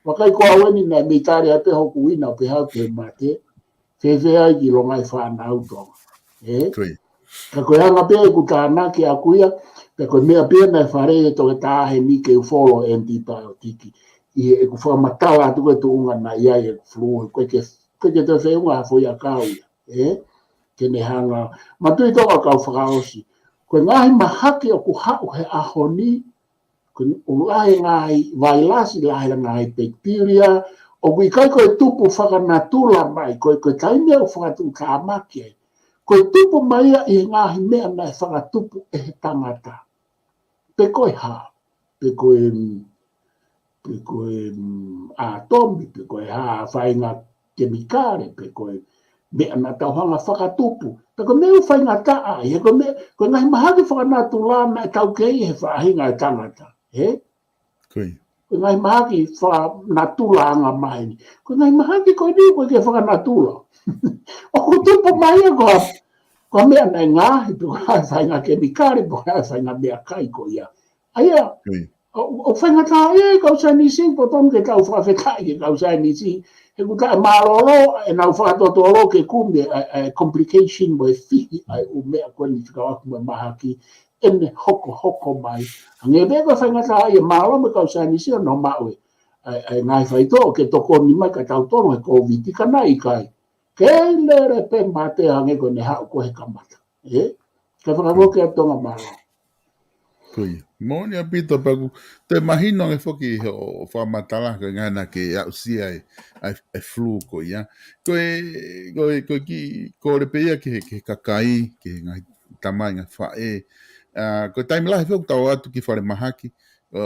vakai ko au eni naʻe mei tali ai pē hoku ʻuhinga ʻo pehē au te mate, fēfē ai kiʻi longaʻi fānau Tonga. ʻE? Ka ko e anga pē ʻeku tānaki ʻaʻaku ia, pea ko e meʻa pē naʻe faleʻi ʻe he toketā heni ke u folo e ʻanitipaotiki. ʻI heʻeku fakamatala atu ko e tuʻunga naʻe ʻi ai ʻeku flu, ko e ke, ko e ke toe feʻunga ha foʻi ʻakau ia. ʻE? Ke ne hanga. Manatuʻi Tonga kau fakaʻosi. Ko e ngaahi mahaki ʻoku haʻu he ʻaho ni, ko e ʻū lahi ngaahi vailasi, lahi ngaahi pekitelia, ʻoku ʻikai ko e tupu fakanatula mai, ko e, ko e taimi ʻoku fakatuʻutāmaki ai. Ko e tupu mai ia ʻi he ngaahi meʻa naʻe fakatupu ʻe he tangata. Pe ko e hā, pe ko e, pe ko e, mm, ʻātomi, pe ko e hā faʻahinga kemikale, pe ko e meʻa naʻa tau hanga fakatupu. Pe ko e meʻa ʻoku faingataʻa ai, he ko e meʻa, ko e ngaahi mahaki fakanatula naʻe taukei he faʻahinga ʻo e tangata. ʻE? Ko e ngaahi mahaki fakanatula anga maheni. Ko e ngaahi mahaki ko eni ʻoku ʻikai ke fakanatula. ʻOku tupu mai ia ko e, ko e meʻa naʻe ngaohi, pe ko e faʻahinga kemikale, pe ko e faʻahinga meʻakai ko ia. ʻA ia, ʻo, ʻoku faingataʻa ia e kau saienisi, ʻoku totonu ke tau fakafetaʻi ki he kau saienisi. He ʻoku taʻemālōlō ʻenau fakatotolo ke kumi ʻa e, ʻa e complication mo e fihi ʻa e ʻū meʻa ko eni fekauʻaki mo e mahaki ʻene hokohoko mai. Hangē pē ko e faingataʻa ia, mālō mo e kau saienisi ʻoku nau maʻu e, ʻa e, ʻa e ngaahi faitoʻo ke tokoni mai kia tautolu he Kōviti ka naʻe ʻikai. Kei lele pē mate hangē ko ʻene haʻu ko ē he kamata. ʻE? Ka fakafoki atu Tonga, mālō. Ko ia. Moʻoni ʻaupito pea ʻoku toe mahino ange foki hoʻo fakamatala ko e ʻuhinga naʻa ke aʻusia e, ʻa e, e flu ko ia. Ko e, ko e, ko e kiʻi kole pē ia ki he, ki he kakai, ki he ngaahi tamai, ngaahi faʻē. ʻA, ko e taimi lahi foki ʻoku tau ō atu ki falemahaki, ʻo,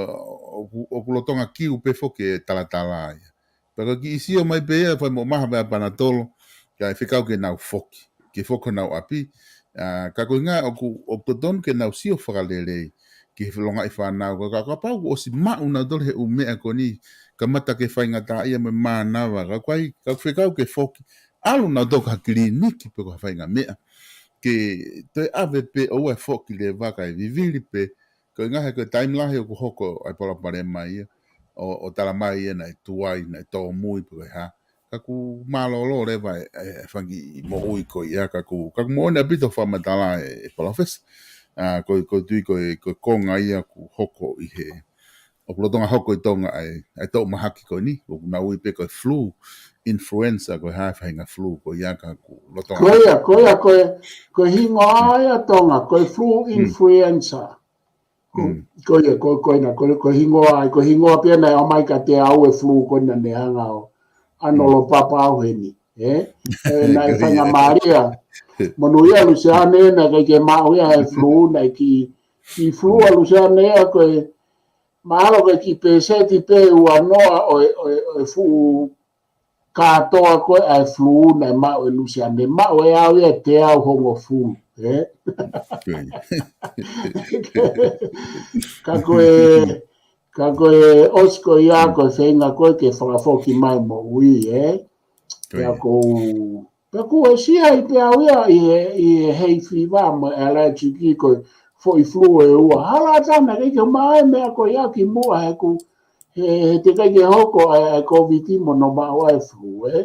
ʻoku, ʻoku lolotonga kiu pē foki e talatala ia. Pea ko e kiʻi sio mai pē ia, fai mo maha pē ʻa e Panatolo, kae fekau ke nau foki, ke foki honau ʻapi. ʻA, ka ko e ʻuhinga ʻoku, ʻoku totonu ke nau sio fakalelei ki he longaʻi fānau, ka, ka, kapau kuo ʻosi maʻu nautolu he ʻū meʻa ko eni, kamata ke faingataʻaʻia mo e mānava, ka ʻoku ʻikai, ka ʻoku fekau ke foki, ʻalu nautolu ki ha kiliniki pe ko ha faʻahinga meʻa. Ke toe ʻave pē ʻoua ʻe foki leva kae vivili pē, ko e ʻuhinga he ko e taimi lahi ʻoku hoko ai e palopalema ia, ʻo, ʻo talamai ia naʻe tuai, naʻe tōmui pe ko e hā. Ka ʻoku mālōlō leva e, e, e fanga kiʻi moʻui ko ia, ka ʻoku, ka ʻoku moʻoni ʻaupito e fakamatala ē, ē Palōfesa. ʻA, ko, ko e tui ko e, ko e konga ia ʻoku hoko ʻi he, ʻoku lolotonga hoko ʻi Tonga ʻa e, ʻa e toʻu mahaki ko eni, ʻoku nau ui pē ko e flu, influenza, ko e hā e faʻahinga flu ko ia ka ʻoku lolotonga. Ko ia, ko ia, ko e, ko e hingoa ia Tonga, ko e flu influenza. Ko, ko ia, ko, ko ena, ko, ko e hingoa, ko e hingoa pē naʻe ʻomai kiate au e flu ko ena ne hanga ʻo ʻanolo papa au heni, ē? ʻE, naʻe faingamālie. Monūʻia Luseane, naʻe ʻikai ke maʻu ia he flu, naʻe kiʻi, kiʻi flu ʻa Luseane ia ko e, mahalo ko e kiʻi pēseti pē ua noa ʻo e, ʻo e, ʻo e fuʻu kātoa ko ē ʻa e flu naʻe maʻu ʻe Luseane, maʻu ʻe au ia ʻe teau hongofulu, ē? Ka ko e, ka ko e ʻosi ko ia, ko e feinga ko ē ke fakafoki mai moʻui, ē? Pea ʻoku, pea ʻoku ʻosi ai pē au ia ʻi he, ʻi he hay fever mo e allergic ko e foʻi flu ʻe ua. Hala ʻatā naʻe ʻikai ke ʻomai e meʻa ko ia kimuʻa he ʻoku, he, he teʻeki ai ke hoko ʻa e, ʻa e Kōviti mo hono maʻu ʻa e flu, ē?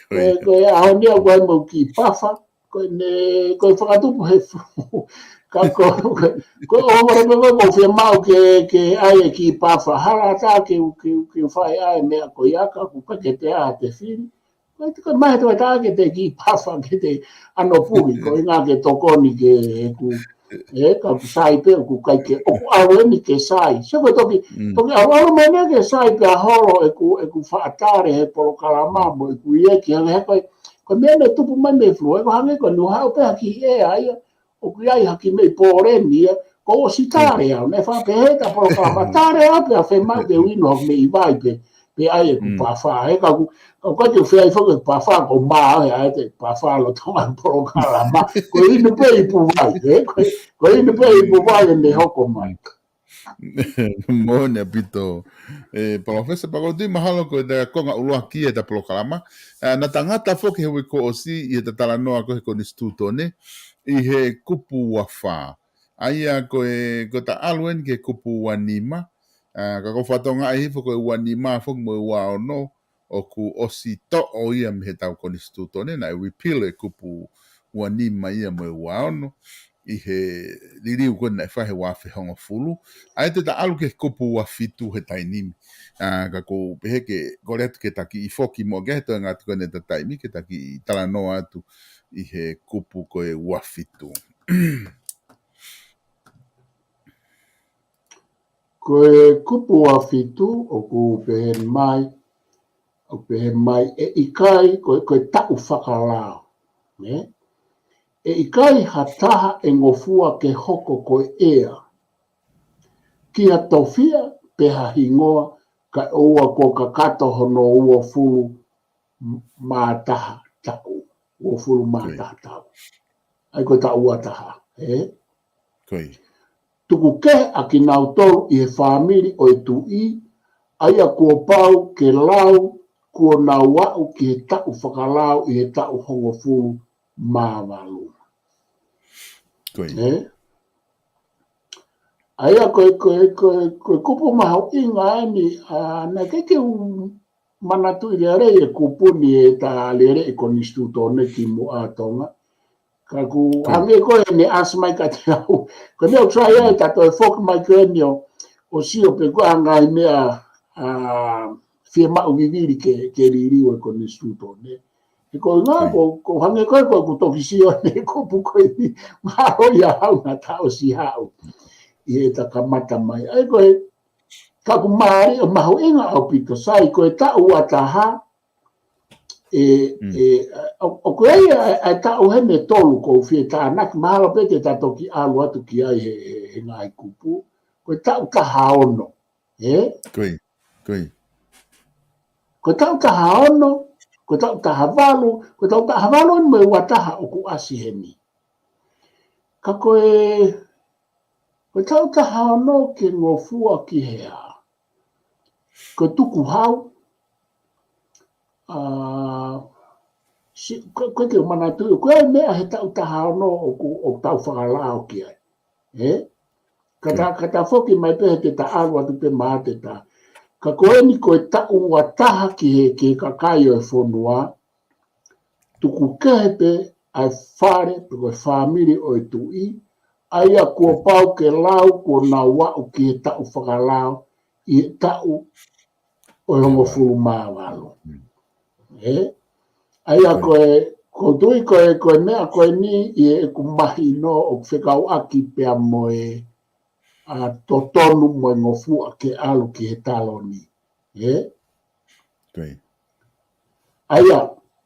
Ko e, ko e ʻaho ni ʻoku ʻi ai mo e kiʻi pafa, ko ʻene, ko e fakatupu he flu. Ka ko, ko, ko e ʻohovale pē ko e ʻoku fiemaʻu ke, ke ʻai e kiʻi pafa. Hala ʻatā ke, ke, ke fai ʻa e meʻa ko ia ka ʻoku ʻikai ke te ʻai ha tefili. Ko e, ko e mahe toe tā ke te kiʻi pafa ke te ʻano puhi, ko e ʻuhinga ke tokoni ke ʻeku, ē, ka ʻoku sai pē, ʻoku ʻikai ke, ʻoku ʻalu eni ke sai. Sio ko e toki, toki ʻalu, ʻalu mai eni ke sai pē ʻa holo ʻeku, ʻeku faʻa tale he polokalama mo ʻeku ʻieki, hangē ko e, ko e meʻa ne tupu mai mei he flu, ē, ko e hangē ko e nau haʻu pē ha kiʻi ʻea ia, ʻoku ʻi ai ha kiʻi meʻi pōleni ia, kuo ʻosi tale au, naʻe faʻa pehē ʻe he polokalama, tale au pea fiemaʻu ke u inu ha meʻi vai pē, pea ʻai ʻeku pafa, ē, ka ʻoku, ka ʻoku ʻikai ke u fie ʻai foki ʻeku pafa, ko e maʻu ʻe au ʻeku pafa lolotonga e polokalama, ko e inu pē ipu vai, ē, ko e, ko e inu pē ipu vai ʻene hoko mai. Moʻoni ʻaupito. ʻE, Palōfesa, pea ʻoku ou tui mahalo ko e konga ʻuluaki ʻeta polokalama. ʻA, naʻa ta ngata foki he uike kuo ʻosi ʻi heʻeta talanoa ko ē he konisitūtone, ʻi he kupu ua fā. ʻA ia ko e, ko ʻeta ʻalu eni ki he kupu ua nima. ʻA, ka ko e fakatokangaʻi hifo ko e ua nima foki mo e ua ono, ʻoku ʻosi toʻo ia mei heʻetau konisitūtone, naʻe repeal e kupu ua nima ia mo e ua ono, ʻi he liliu ko ē naʻe fai he ua afe hongofulu. ʻA ia te ta ʻalu ki he kupu ua fitu he taimi ni. ʻA, ka ʻoku ou pehē ke kole atu ke ta kiʻi foki muʻa ki ai he toe ngata ko ē ʻeta taimi ke ta kiʻi talanoa atu ʻi he kupu ko ē ua fitu. Ko e kupu ua fitu ʻoku pehē mai, ʻoku pehē mai ʻe ʻikai, ko, ko e taʻu fakalao, ne? ʻE ʻikai ha taha ʻe ngofua ke hoko ko e ʻea, ki ha tofiʻa pe ha hingoa, kae ʻoua kuo kakato hono uofulu mā taha taʻu, uofulu mā taha taʻu. ʻA ia ko e taʻu ua taha, ē? Tuku kehe ʻa kinautolu ʻi he fāmili ʻo e tuʻi, ʻa ia kuo pau ke lau kuo nau aʻu ki he taʻu fakalao ʻi he taʻu hongofulu mā valu. Ē? ʻA ia ko e, ko e, ko e, ko e kupu mahuʻinga eni, ʻa, naʻe ʻikai ke u manatuʻi lelei e kupu ni ʻi heʻeta lele ʻi he konisitūtone kimuʻa Tonga. Ka ʻoku hangē ko ē ne ʻasi mai kiate au. Ko e meʻa ʻoku sai ai ʻeta toe foki mai ko eni ʻo, ʻo sio pe ko e hā e ngaahi meʻa, ʻa, fiemaʻu vivili ke, ke liliu e konisitūtone. He ko e ngā, ko, ko hangē ko ē, ko ʻeku toki sio eni he kupu ko eni, mahalo ia au naʻa ta ʻosi haʻu ʻi heʻeta kamata mai. ʻA ia ko e, ka ʻoku mālie ʻo mahuʻinga ʻaupito, sai, ko e taʻu ua taha, ʻe, ʻe, ʻo, ʻoku ʻi ai ʻa e, ʻa e taʻu heni ʻe tolu ʻoku ou fie tānaki, mahalo pē te ta toki ʻalu atu ki ai he, he, he ngaahi kupu. Ko e taʻu taha ono, ē? Ko e, ko e. Ko e taʻu taha ono, ko e taʻu taha valu, ko e taʻu taha valu eni mo e ua taha ʻoku ʻasi heni. Ka ko e, ko e taʻu taha ono ke ngofua ki he hā? Ko e tukuhau, ʻa, si-, ko, ko e ke manatuʻi, ko e meʻa he taʻu taha ono ʻoku, ʻoku tau fakalao ki ai. Ē? Ka ta, ka ta foki mai pē he te ta ʻalu atu pē mā te ta. Ka ko eni ko e taʻu ua taha ki he, ki he kakai ʻo e fonua, tuku kehe pē ʻa e fale, pe ko e fāmili ʻo e tuʻi, ʻa ia kuo pau ke lau kuo nau aʻu ki he taʻu fakalao, ʻi he taʻu ʻo e hongofulu mā valu. Ē? ʻA ia ko e, ʻoku ou tui ko e, ko e meʻa ko eni ʻi heʻeku mahino ʻoku fekauʻaki pea mo e, ʻa, totonu mo e ngofua ke ʻalu ki he taloni. Ē? ʻA ia,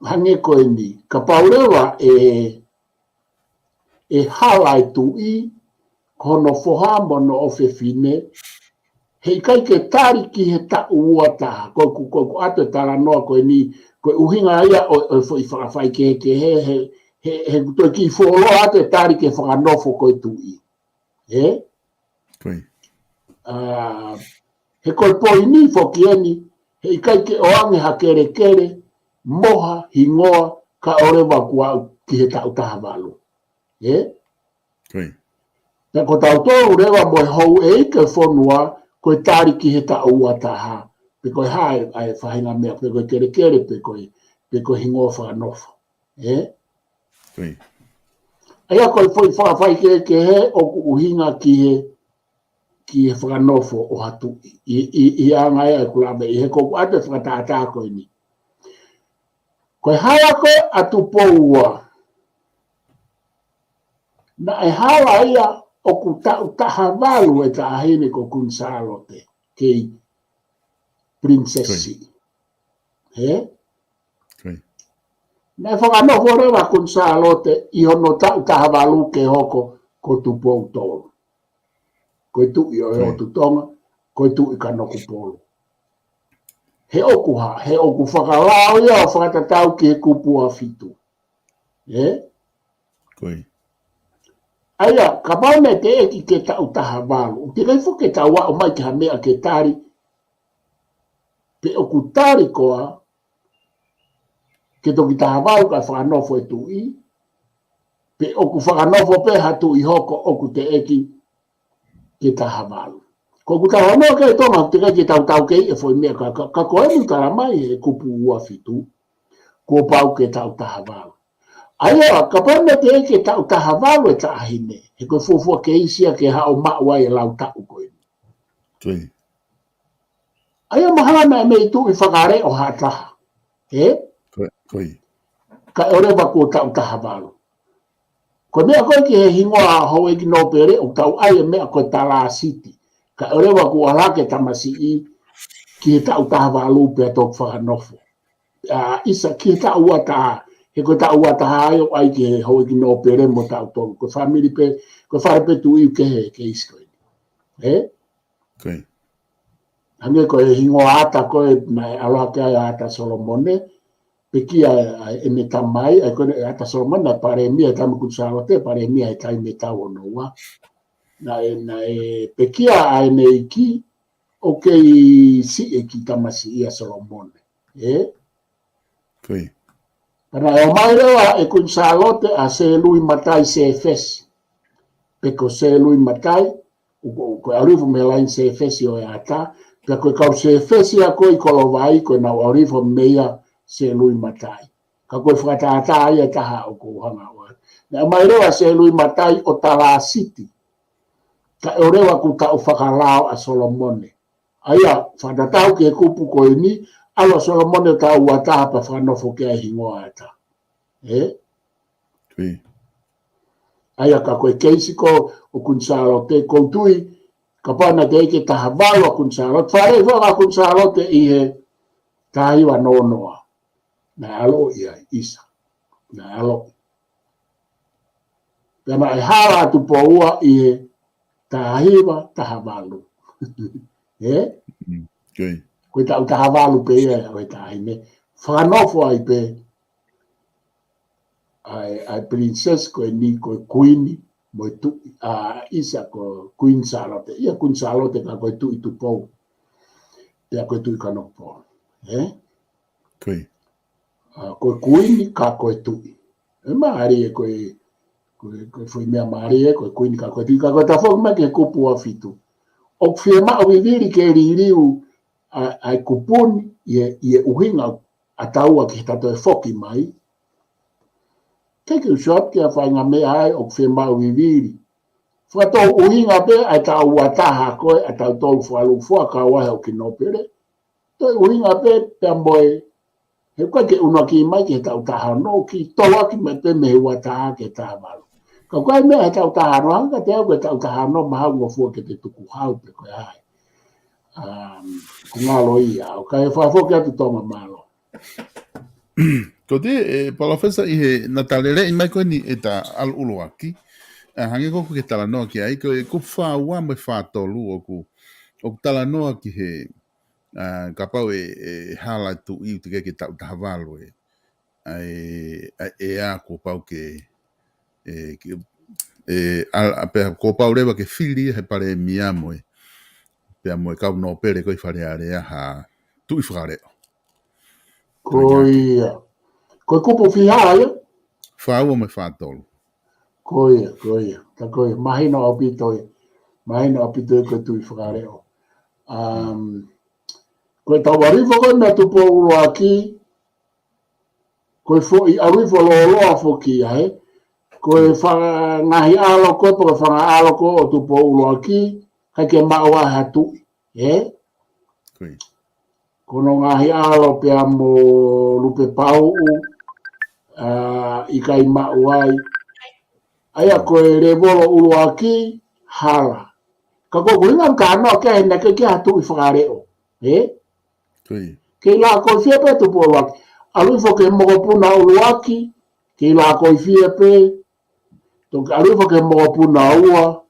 hangē ko eni, kapau leva ʻe, ʻe hala e tuʻi, ko hono foha mo hono ʻofefine, heʻikai ke tali ki he taʻu ua taha, ko ʻeku, ko ʻeku ʻoatu e talanoa ko eni, ko e ʻuhinga ia ʻo, ʻo e foʻi fakafaikehekehe, he, he, he ʻoku toe kiʻi fuoloa atu e tali ke fakanofo ko e tuʻi. Ē? ʻA, he ko e poini foki eni, heʻikai ke ʻoange ha kelekele, mo ha hingoa, kae ʻoua leva kuo aʻu ki he taʻu taha valu. Ē? Pea ko tautolu leva mo e houʻeiki ʻo e fonua, ko e tali ki he taʻu ua taha, pe ko e hā e, ʻa e faʻahinga meʻa, pe ko e kelekele, pe ko e, pe ko e hingoa fakanofo. Ē? ʻA ia ko e foʻi fakafaikehekehe ʻoku ʻuhinga ki he, ki he fakanofo ʻo ha tuʻi. ʻI, ʻi, ʻi he anga ia ʻeku lave, ʻi he ʻoku ou ʻoatu e fakatātā ko eni. Ko e hala ko ē ʻa Tupou Ua, naʻe hala ia ʻoku taʻu taha valu e taʻahine ko Kuini Sālote, kei Pilinisesi. Ē? Naʻe fakanofo leva Kuini Sālote ʻi hono taʻu taha valu ke hoko ko Tupou Tolu. Ko e tuʻi ʻo e ʻOtu Tonga, ko e tuʻi Kanokupolu. He ʻoku hā, he ʻoku fakalao ia ʻo fakatatau ki he kupu ua fitu. Ē? ʻA ia, kapau naʻe teʻeki ke taʻu taha valu, ʻoku teʻeki ai foki ke tau aʻu mai ki ha meʻa ke tali, pe ʻoku tali koā ke toki taha valu kae fakanofo e tuʻi, pe ʻoku fakanofo pē ha tuʻi hoko ʻoku teʻeki ke taha valu. Ko ʻeku talanoa ki ai Tonga, teʻeki ai ke tau taukei e foʻi meʻa ka, ka, ka ko eni talamai he kupu ua fitu, kuo pau ke taʻu taha valu. ʻA ia, kapau naʻe teʻeki ke taʻu taha valu e taʻahine, he ko e fuofua keisi ia ke haʻu ʻo maʻu ai e lau taʻu ko eni. Tui. ʻA ia mahalo naʻe mei tuʻi fakaleʻo ha taha. Ē? Ko, ko ia. Kae ʻoua leva kuo taʻu taha valu. Ko e meʻa ko ē ki he hingoa houʻeiki nōpele ʻoku tau ʻai e meʻa ko e talāsiti. Kae ʻoua leva kuo ʻalu hake e tamasiʻi ki he taʻu taha valu pea toki fakanofo. ʻA, ʻisa ki he taʻu ua taha, he ko e taʻu ua taha ia ʻoku ʻai ki he houʻeiki nōpele mo tautolu. Ko e fāmili pē, ko e fale pē tuʻi ʻoku kehe e keisi ko eni. Ē? Ko ia. Hangē ko e hingoa ʻata ko ē naʻe ʻalu hake ai ʻa ʻAta Solomone, pekia ʻa ʻene tamai, ʻa ia ko ē ʻa ʻAta Solomone naʻe palēmia he taimi ʻo Kuini Sālote, palēmia he taimi ʻe tau ono ua. Naʻe, naʻe pekia ʻa ʻene ʻeiki, ʻo kei siʻi e kiʻi tamasiʻi ʻa Solomone. Ē? Ko ia. Pea naʻe ʻomai leva ʻe Kuini Sālote ʻa Sēlui Matai Sēfesi. Pe ko Sēlui Matai, ʻoku, ʻoku, ko e ʻalu hifo mei he laine Sēfesi ʻo e ʻata, pea ko e kau Sēfesi ʻa ko ē ʻi Kolovai, ko ʻenau ʻalu hifo mei ai Sēlui Matai. Ka ko e fakatātā ia ʻe taha ʻoku ou hanga ʻo ʻai. Naʻe ʻomai leva ʻa Sēlui Matai ʻo talāsiti. Kae ʻoua leva kuo taʻu fakalao ʻa Solomone. ʻA ia, fakatatau ki he kupu ko eni, ʻalu ʻa Solomone ʻo taʻu ua taha pea fakanofo ki ai e hingoa ʻata. Ē? Tui. ʻA ia ka ko e keisi ko ē ʻo Kuini Sālote, ʻoku ou tui, kapau naʻe teʻeki ke taha valu ʻa Kuini Sālote, fale hifo ʻa Kuini Sālote ʻi he taha hiva noa noa. Naʻe ʻalu ʻi ai, ʻisa. Naʻe ʻalu. Pea naʻe hala ʻa Tupou Ua ʻi he taha hiva, taha valu. Ē? Mm, Ko ia. Ko e taʻu taha valu pē ia ʻo e taʻahine. Fakanofo ai pē ʻa e, ʻa e princess ko eni ko e kuini mo e tuʻi, ʻa, ʻisa ko Kuini Sālote. ʻIa Kuini Sālote ka ko e Tuʻi Tupou. Pea ko e Tuʻi Kanokupolu. Ē? Ko ia. ʻA, ko e kuini ka ko e tuʻi. ʻE mālie ko e, ko e, ko e foʻi meʻa mālie ko e kuini ka ko e tuʻi ka ko e tafoki mai ki he kupu ua fitu. ʻOku fiemaʻu vivili ke liliu ʻa, ʻa e kupu ni ʻi he, ʻi he ʻuhinga ʻa taua ki he tatou foki mai. Ke ke usuap ki ha faʻahinga meʻa ai ʻoku fiemaʻu vivili. Fakatou ʻuhinga pē ʻa e taʻu ua taha ko ē ʻa tautolu fakalūkufua kau ai ʻo ki nōpele. Toe ʻuhinga pē pea mo e, he ʻoku ʻikai ke ʻunuaki mai ki he taʻu taha ono, kiʻi toloaki mai pē mei he ua taha ki he taha valu. Ka ko e meʻa he taʻu taha ono, hangē kiate au ko e taʻu taha ono mahalo ngofua ke te tukuhau pe ko e hā. Um, ʻoku ngalo ia, ʻoku ou fakafoki atu Tonga mālō. Ko te, ʻe, Palōfesa ʻi he naʻa ta lele mai ko eni ʻeta ʻalu ʻuluaki. ʻA, hangē ko ʻeku talanoa ki ai, ko e kupu fā ua mo e fā tolu ʻoku, ʻoku talanoa ki he, ʻa, kapau ʻe, ʻe hala tuʻi ʻoku teʻeki ke taʻu taha valu ē. ʻA e, ʻa e, ʻa kuo pau ke, ʻe, ke, ʻe, ʻa, ʻa pea kuo pau leva ke fili he palēmia mo e, pea mo e kau nōpele ko ē ʻi Fale Alea ha tuʻi fakaleʻo. Ko ia. Ko e kupu fiha ia? Fā ua mo e fā tolu. Ko ia, ko ia. Ka ko ia, mahino ʻaupito ia. Mahino ʻaupito ia ko e tuʻi fakaleʻo. Um, ko e tau ʻalu hifo ko ē meia Tupou ʻUluaki, ko e foʻi ʻalu hifo lōloa foki ia, ē? Ko e fanga ngaahi ʻalo ko ē, pe ko e fanga ʻalo ko ē ʻo Tupou ʻUluaki, ʻikai ke maʻu ai ha tuʻi, ē? Ko ia. Ko hono ngaahi ʻalo pea mo Lupepauʻu, ʻa, ʻikai maʻu ai. ʻA ia ko e lēvolo ʻuluaki, hala. Ka ko ʻeku ʻuhinga ʻoku ou talanoa ki ai he naʻe ʻikai ke ʻi ai ha tuʻi fakaleʻo, ē? Ko ia. Kei lakoifie pē Tupou ʻUluaki. ʻAlu hifo ki he mokopuna ʻuluaki, kei lakoifie pē. Toki ʻalu hifo ki he mokopuna ua,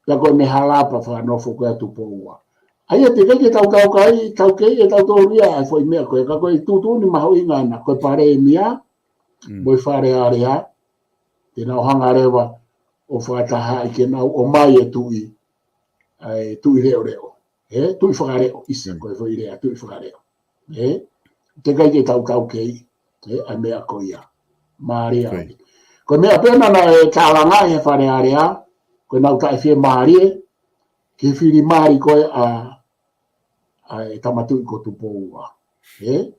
pea ko ʻene hala pea fakanofo ko ē ʻa Tupou Ua. ʻA ia teʻeki ke tau taukei, taukei ʻe tautolu ia ʻa e foʻi meʻa ko ē, ka ko e tuʻutuʻuni mahuʻinga ʻana, ko e palēmia, Mm. mo e Fale Alea, te nau hanga leva ʻo fakatahaʻi ke nau ʻomai e tuʻi, ʻa e tuʻi leʻoleʻo. Ē, tuʻi fakaleʻo, ʻisa, ko e foʻi lea, tuʻi fakaleʻo. Ē, teʻeki ai ke tau taukei, ē, ʻa e meʻa ko ia. Mālie. Ko e meʻa pē naʻe tālangaʻi he Fale Alea, ko ʻenau taʻefiemālie, ke fili mali ko ē ʻa, ʻa e Tama Tuʻi ko Tupou Ua. Ē?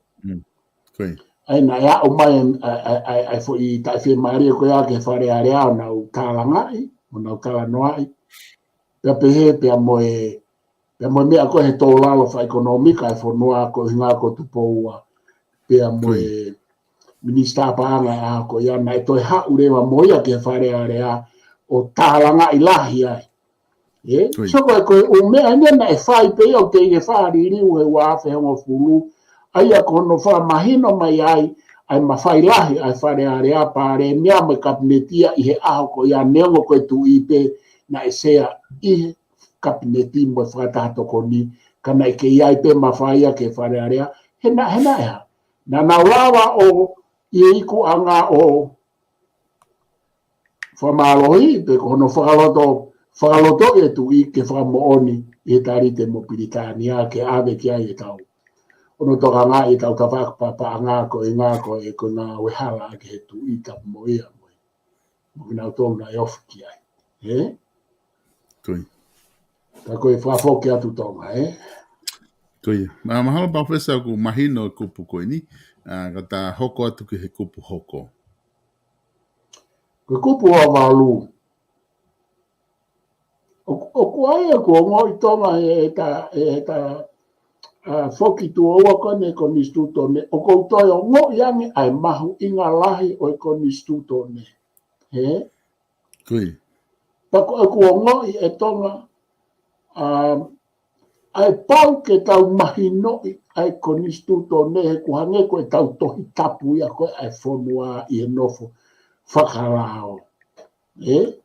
ʻA ia naʻe aʻu mai ʻa, ʻa, ʻa, ʻa e foʻi taʻefiemālie ko ia ki he Fale Alea ʻo nau tālangaʻi, ʻo nau talanoaʻi. Pea pehē, pea mo e, pea mo e meʻa ko ē he tō lalo fakaʻekonōmika e fonua ko e ʻuhinga ko Tupou Ua. Pea mo e minisitā paʻanga ʻa ko ia naʻe toe haʻu leva mo ia ki he Fale Alea ʻo tālangaʻi lahi ai. Ē? So ko e, ko e ʻū meʻa ʻeni naʻe fai pē ia ʻo teʻeki ke fakaliliu he ua afe hongofulu, ʻa ia ko hono fakamahino mai ai, ʻa e mafai lahi ʻa e Fale Alea, Palēmia mo e Kapineti ia ʻi he ʻaho ko ia neongo ko e tuʻi pē naʻe sea ʻi he Kapineti mo e Fakataha Tokoni, ka naʻe kei ʻi ai pē mafai ia ki he Fale Alea, he naʻe, he naʻe hā. Naʻa nau lava ʻo ʻi he ikuʻanga ʻo fakamālohi, pe ko hono fakaloto, fakalotoʻi e tuʻi ke fakamoʻoni ʻi he talite mo Pilitānia ke ʻave ki ai e tau. ʻO nau tokangaʻi e tau tafaʻaki paʻanga ko e ngā ko e, ko e ngāue hala ki he tuʻi tapu mo ia mo e. Mo kinautolu naʻe ofi ki ai. Ē? Ka ko e fakafoki atu Tonga, ē? Ko ia. Ma-, mahalo Palōfesa ʻoku mahino e kupu ko eni, ʻa, ka ta hoko atu ki he kupu hoko. Ko e kupu ua valu. ʻOku, ʻoku ʻi ai ʻeku ongoʻi Tonga ʻe, ʻe ta, ʻe, ʻe ta, ʻa, foki tuʻo ua ko eni e Konisitūtone. ʻOku ou toe ongoʻi ange ʻa e mahuʻinga lahi ʻo e Konisitūtone. Ē? Pea ko ʻeku ongoʻi ʻe Tonga, ʻa, ʻa e pau ke tau mahinoʻi ʻa e Konisitūtone he ʻoku hangē ko e tau Tohi Tapu ia ko ē ʻa e fonua ʻi he nofo fakalao. Ē?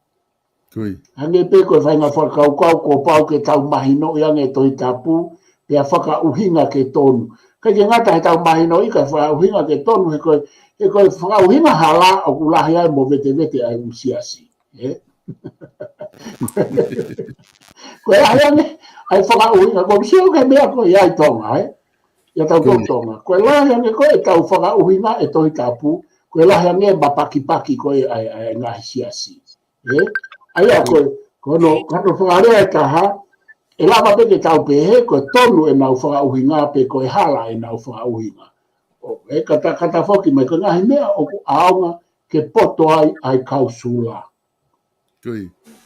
Hangē pē ko e faʻahinga fakakaukau kuo pau ke tau mahinoʻi ange Tohi Tapu, pea fakaʻuhinga ke tonu. ʻIkai ke ngata he tau mahinoʻi ka fakaʻuhinga ke tonu, he ko e, he ko e fakaʻuhinga hala ʻoku lahi ai movetevete ʻa e ʻū siasi. Ē? Ko e lahi ange ʻa e fakaʻuhinga, ko e sio ki he meʻa ko ia ʻi Tonga, ē? ʻIa tautolu Tonga. Ko e lahi ange ko e tau fakaʻuhinga e Tohi Tapu, ko e lahi ange mapakipaki ko e ʻa e, ʻa e ngaahi siasi. Ē? ʻA ia ko e, ko hono, ko hono fakalea ʻe taha, ʻe lava pē ke tau pehē, ko e tonu ʻenau fakaʻuhinga pe ko e hala ʻenau fakaʻuhinga. ʻO, ē, ka ta, ka ta foki mai, ko e ngaahi meʻa ʻoku ʻaonga ke poto ai ʻa e kau Sula.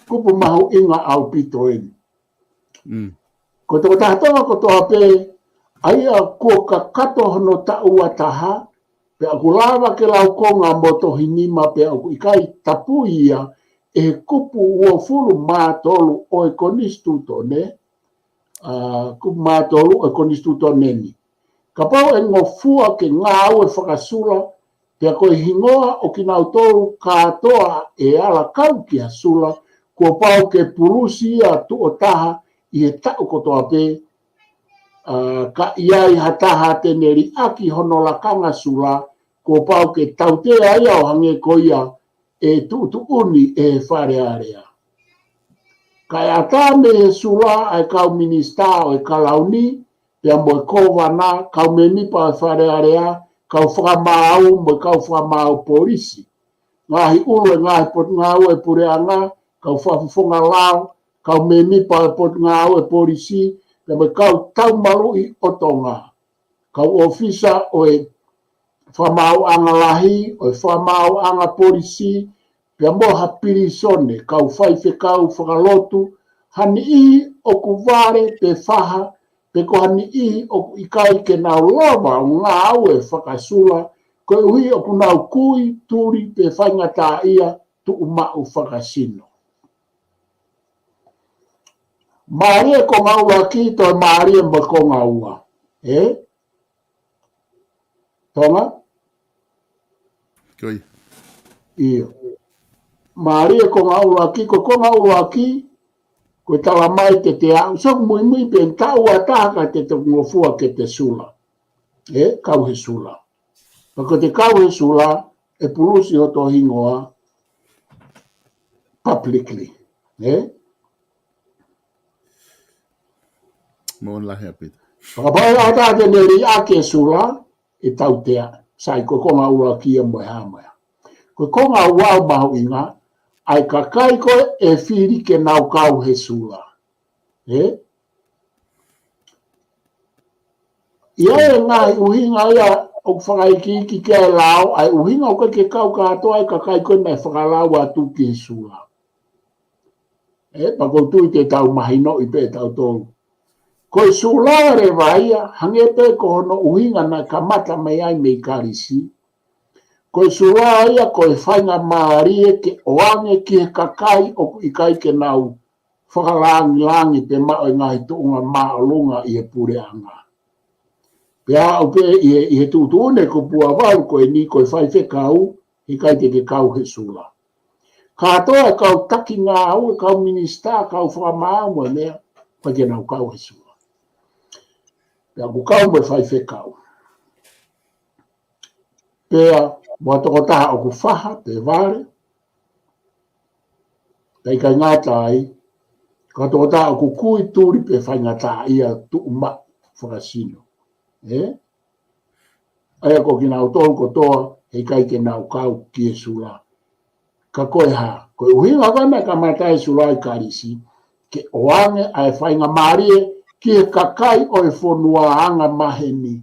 Kupu mahuʻinga ʻaupito eni. Ko e tokotaha Tonga kotoa pē, ʻa ia kuo kakato hono taʻu ua taha, pea ʻoku lava ke laukonga mo tohi nima pea ʻoku ʻikai tapui ia ʻe he kupu uofulu mā tolu ʻo e Konisitūtone, ʻa, kupu mā tolu ʻo e Konisitūtone ni. Kapau ʻe ngofua ke ngāue fakasula, pea ko e hingoa ʻo kinautolu kātoa ʻe ala kau ki ha Sula, kuo pau ke pulusi ia tuʻo taha ʻi he taʻu kotoa pē, ʻa, ka ʻi ai ha taha te ne liʻaki hono lakanga Sula, kuo pau ke tautea ia ʻo hangē ko ia ʻe tuʻutuʻuni ʻe he Fale Alea. Kae ʻatā mei he Sula ʻa e kau minisitā ʻo e Kalauni, pea mo e kōvana, kau mēmipa ʻo e Fale Alea, kau fakamaau mo e kau fakamaau polisi. Ngaahi ʻulu ʻo e ngaahi potungāue puleʻanga, kau fakafofonga lao, kau mēmipa ʻo e potungāue polisi, pea mo e kau taumaluʻi ʻo Tonga. Kau ʻōfisa ʻo e fakamaauʻanga lahi, ʻo e fakamaauʻanga polisi, pea mo ha pilīsone, kau faifekau fakalotu, ha niʻihi ʻoku vale pe faha, pe ko ha niʻihi ʻoku ʻikai ke nau lava ʻo ngāue fakasula, koeʻuhi ʻoku nau kui, tuli, pe faingataʻaʻia, tuʻumaʻu fakasino. Mālie konga ʻuluaki, toe mālie mo e konga ua. Ē? Tonga? ʻIo. Mālie konga ʻuluaki, ko e konga ʻuluaki, ko e tala mai te te aʻu, so muimui pē taʻu ua taha ka te te ngofua ke te Sula. Ē, kau he Sula. Pea ko te kau he Sula, ʻe pulusi hoto hingoa, publicly. Ē? Mo lahi ʻaupito. Fakapaʻi ʻa tā te ne liʻaki e Sula, ʻe tautea, sai ko e konga ua kia mo e hā mo e hā. Ko e konga ua ʻoku mahuʻinga, ʻa e kakai ko ē ʻe fili ke nau kau he Sula. Ē? ʻI ai e ngaahi ʻuhinga ia ʻoku fakaikiiki ki ai e lao, ʻa e ʻuhinga ʻoku ʻikai ke kau kātoa e kakai ko ē naʻe fakalau atu ki he Sula. Ē, pea ʻoku ou tui te tau mahinoʻi pē ʻe tautolu. Ko e Sula leva ia, hangē pē ko hono ʻuhinga naʻe kamata mai ai mei Kalisi. Ko e Sula ia, ko e faingamālie ke ʻoange ki he kakai ʻoku ʻikai ke nau fakalāngilangi pē maʻu e ngaahi tuʻunga māʻolunga ʻi he puleʻanga. Pea aʻu pē ʻi he, ʻi he tuʻutuʻuni ʻe Kupuavalu ko eni ko e faifekau, heʻikai te ke kau he Sula. Kātoa e kau taki ngāue, kau minisitā, kau fakamaau mo e meʻa, ʻikai ke nau kau he Sula. Pea ʻoku kau mo e faifekau. Pea mo ha tokotaha ʻoku faha pe vale, pea ʻikai ngata ai, ko ha tokotaha ʻoku kui, tuli pe faingataʻaʻia, tuʻu maʻu fakasino. Ē? ʻA ia ko kinautolu kotoa, heʻikai ke nau kau ki he Sula. Ka ko e hā, ko e ʻuhinga ko ē naʻe kamata ai e Sula ʻi Kalisi, ke ʻoange ʻa e faingamālie ki he kakai ʻo e fonua angamaheni,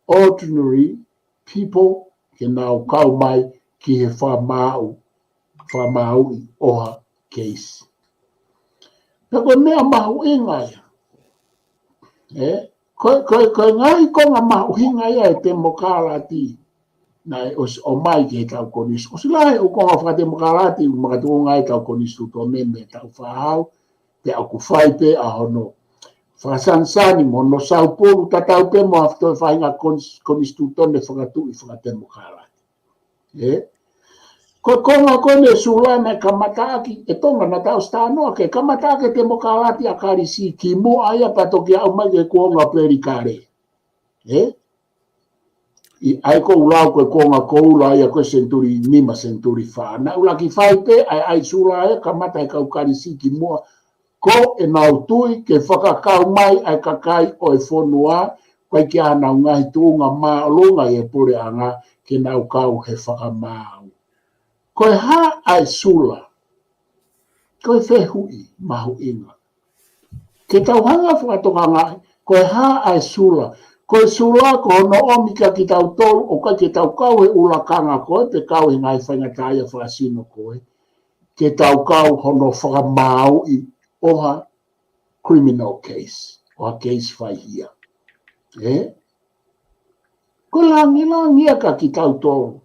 ordinary people, ke nau kau mai ki he fakamaau, fakamaauʻi ʻo ha keisi. Pea ko e meʻa mahuʻinga ia. Ē? Ko, ko, ko e ngaahi konga mahuʻinga ia e temokalati. Naʻe ʻosi ʻomai ki heʻetau konis-, ʻosi lahi e ʻū konga fakatemokalati, ʻoku makatuʻunga ai ʻetau konisitūtone mei he taʻu fā haua, pea ʻoku fai pē ʻa hono fakasanisani mo hono saupulu tatau pē mo ha toe faʻahinga konis-, konisitūtone fakatuʻi fakatemokalati. Ē? Ko e konga ko eni e Sula naʻe kamataʻaki, ʻe Tonga naʻa tau ʻosi talanoa ki ai, kamataʻaki e temokalati ʻa Kalisi kimuʻa ia pea toki aʻu mai ki he kuonga Pelikale. Ē? ʻI ai ko ʻeku lau ko e kuonga koula ia ko e senituli nima, senituli fā. Naʻe ʻuluaki fai pē ʻa e, ʻa e Sula ia, kamata ʻe he kau Kalisi kimuʻa, ko ʻenau tui ke fakakau mai ʻa e kakai ʻo e fonua, ʻoku ʻikai ke ʻi ai hanau ngaahi tuʻunga māʻolunga ʻi he puleʻanga, ke nau kau he fakamaau. Ko e hā ʻa e Sula? Ko e fehuʻi mahuʻinga. Ke tau hanga ʻo fakatokangaʻi, ko e hā ʻa e Sula? Ko e Sula ko hono ʻomi kia kitautolu, ʻoku ʻikai ke tau kau he ʻū lakanga ko ē, pe kau he ngaahi faingataʻaʻia fakasino ko ē. Ke tau kau hono fakamaauʻi ʻo ha criminal case, ʻo ha keisi faihia. Ē? Ko e lāngilangi ia kia kitautolu.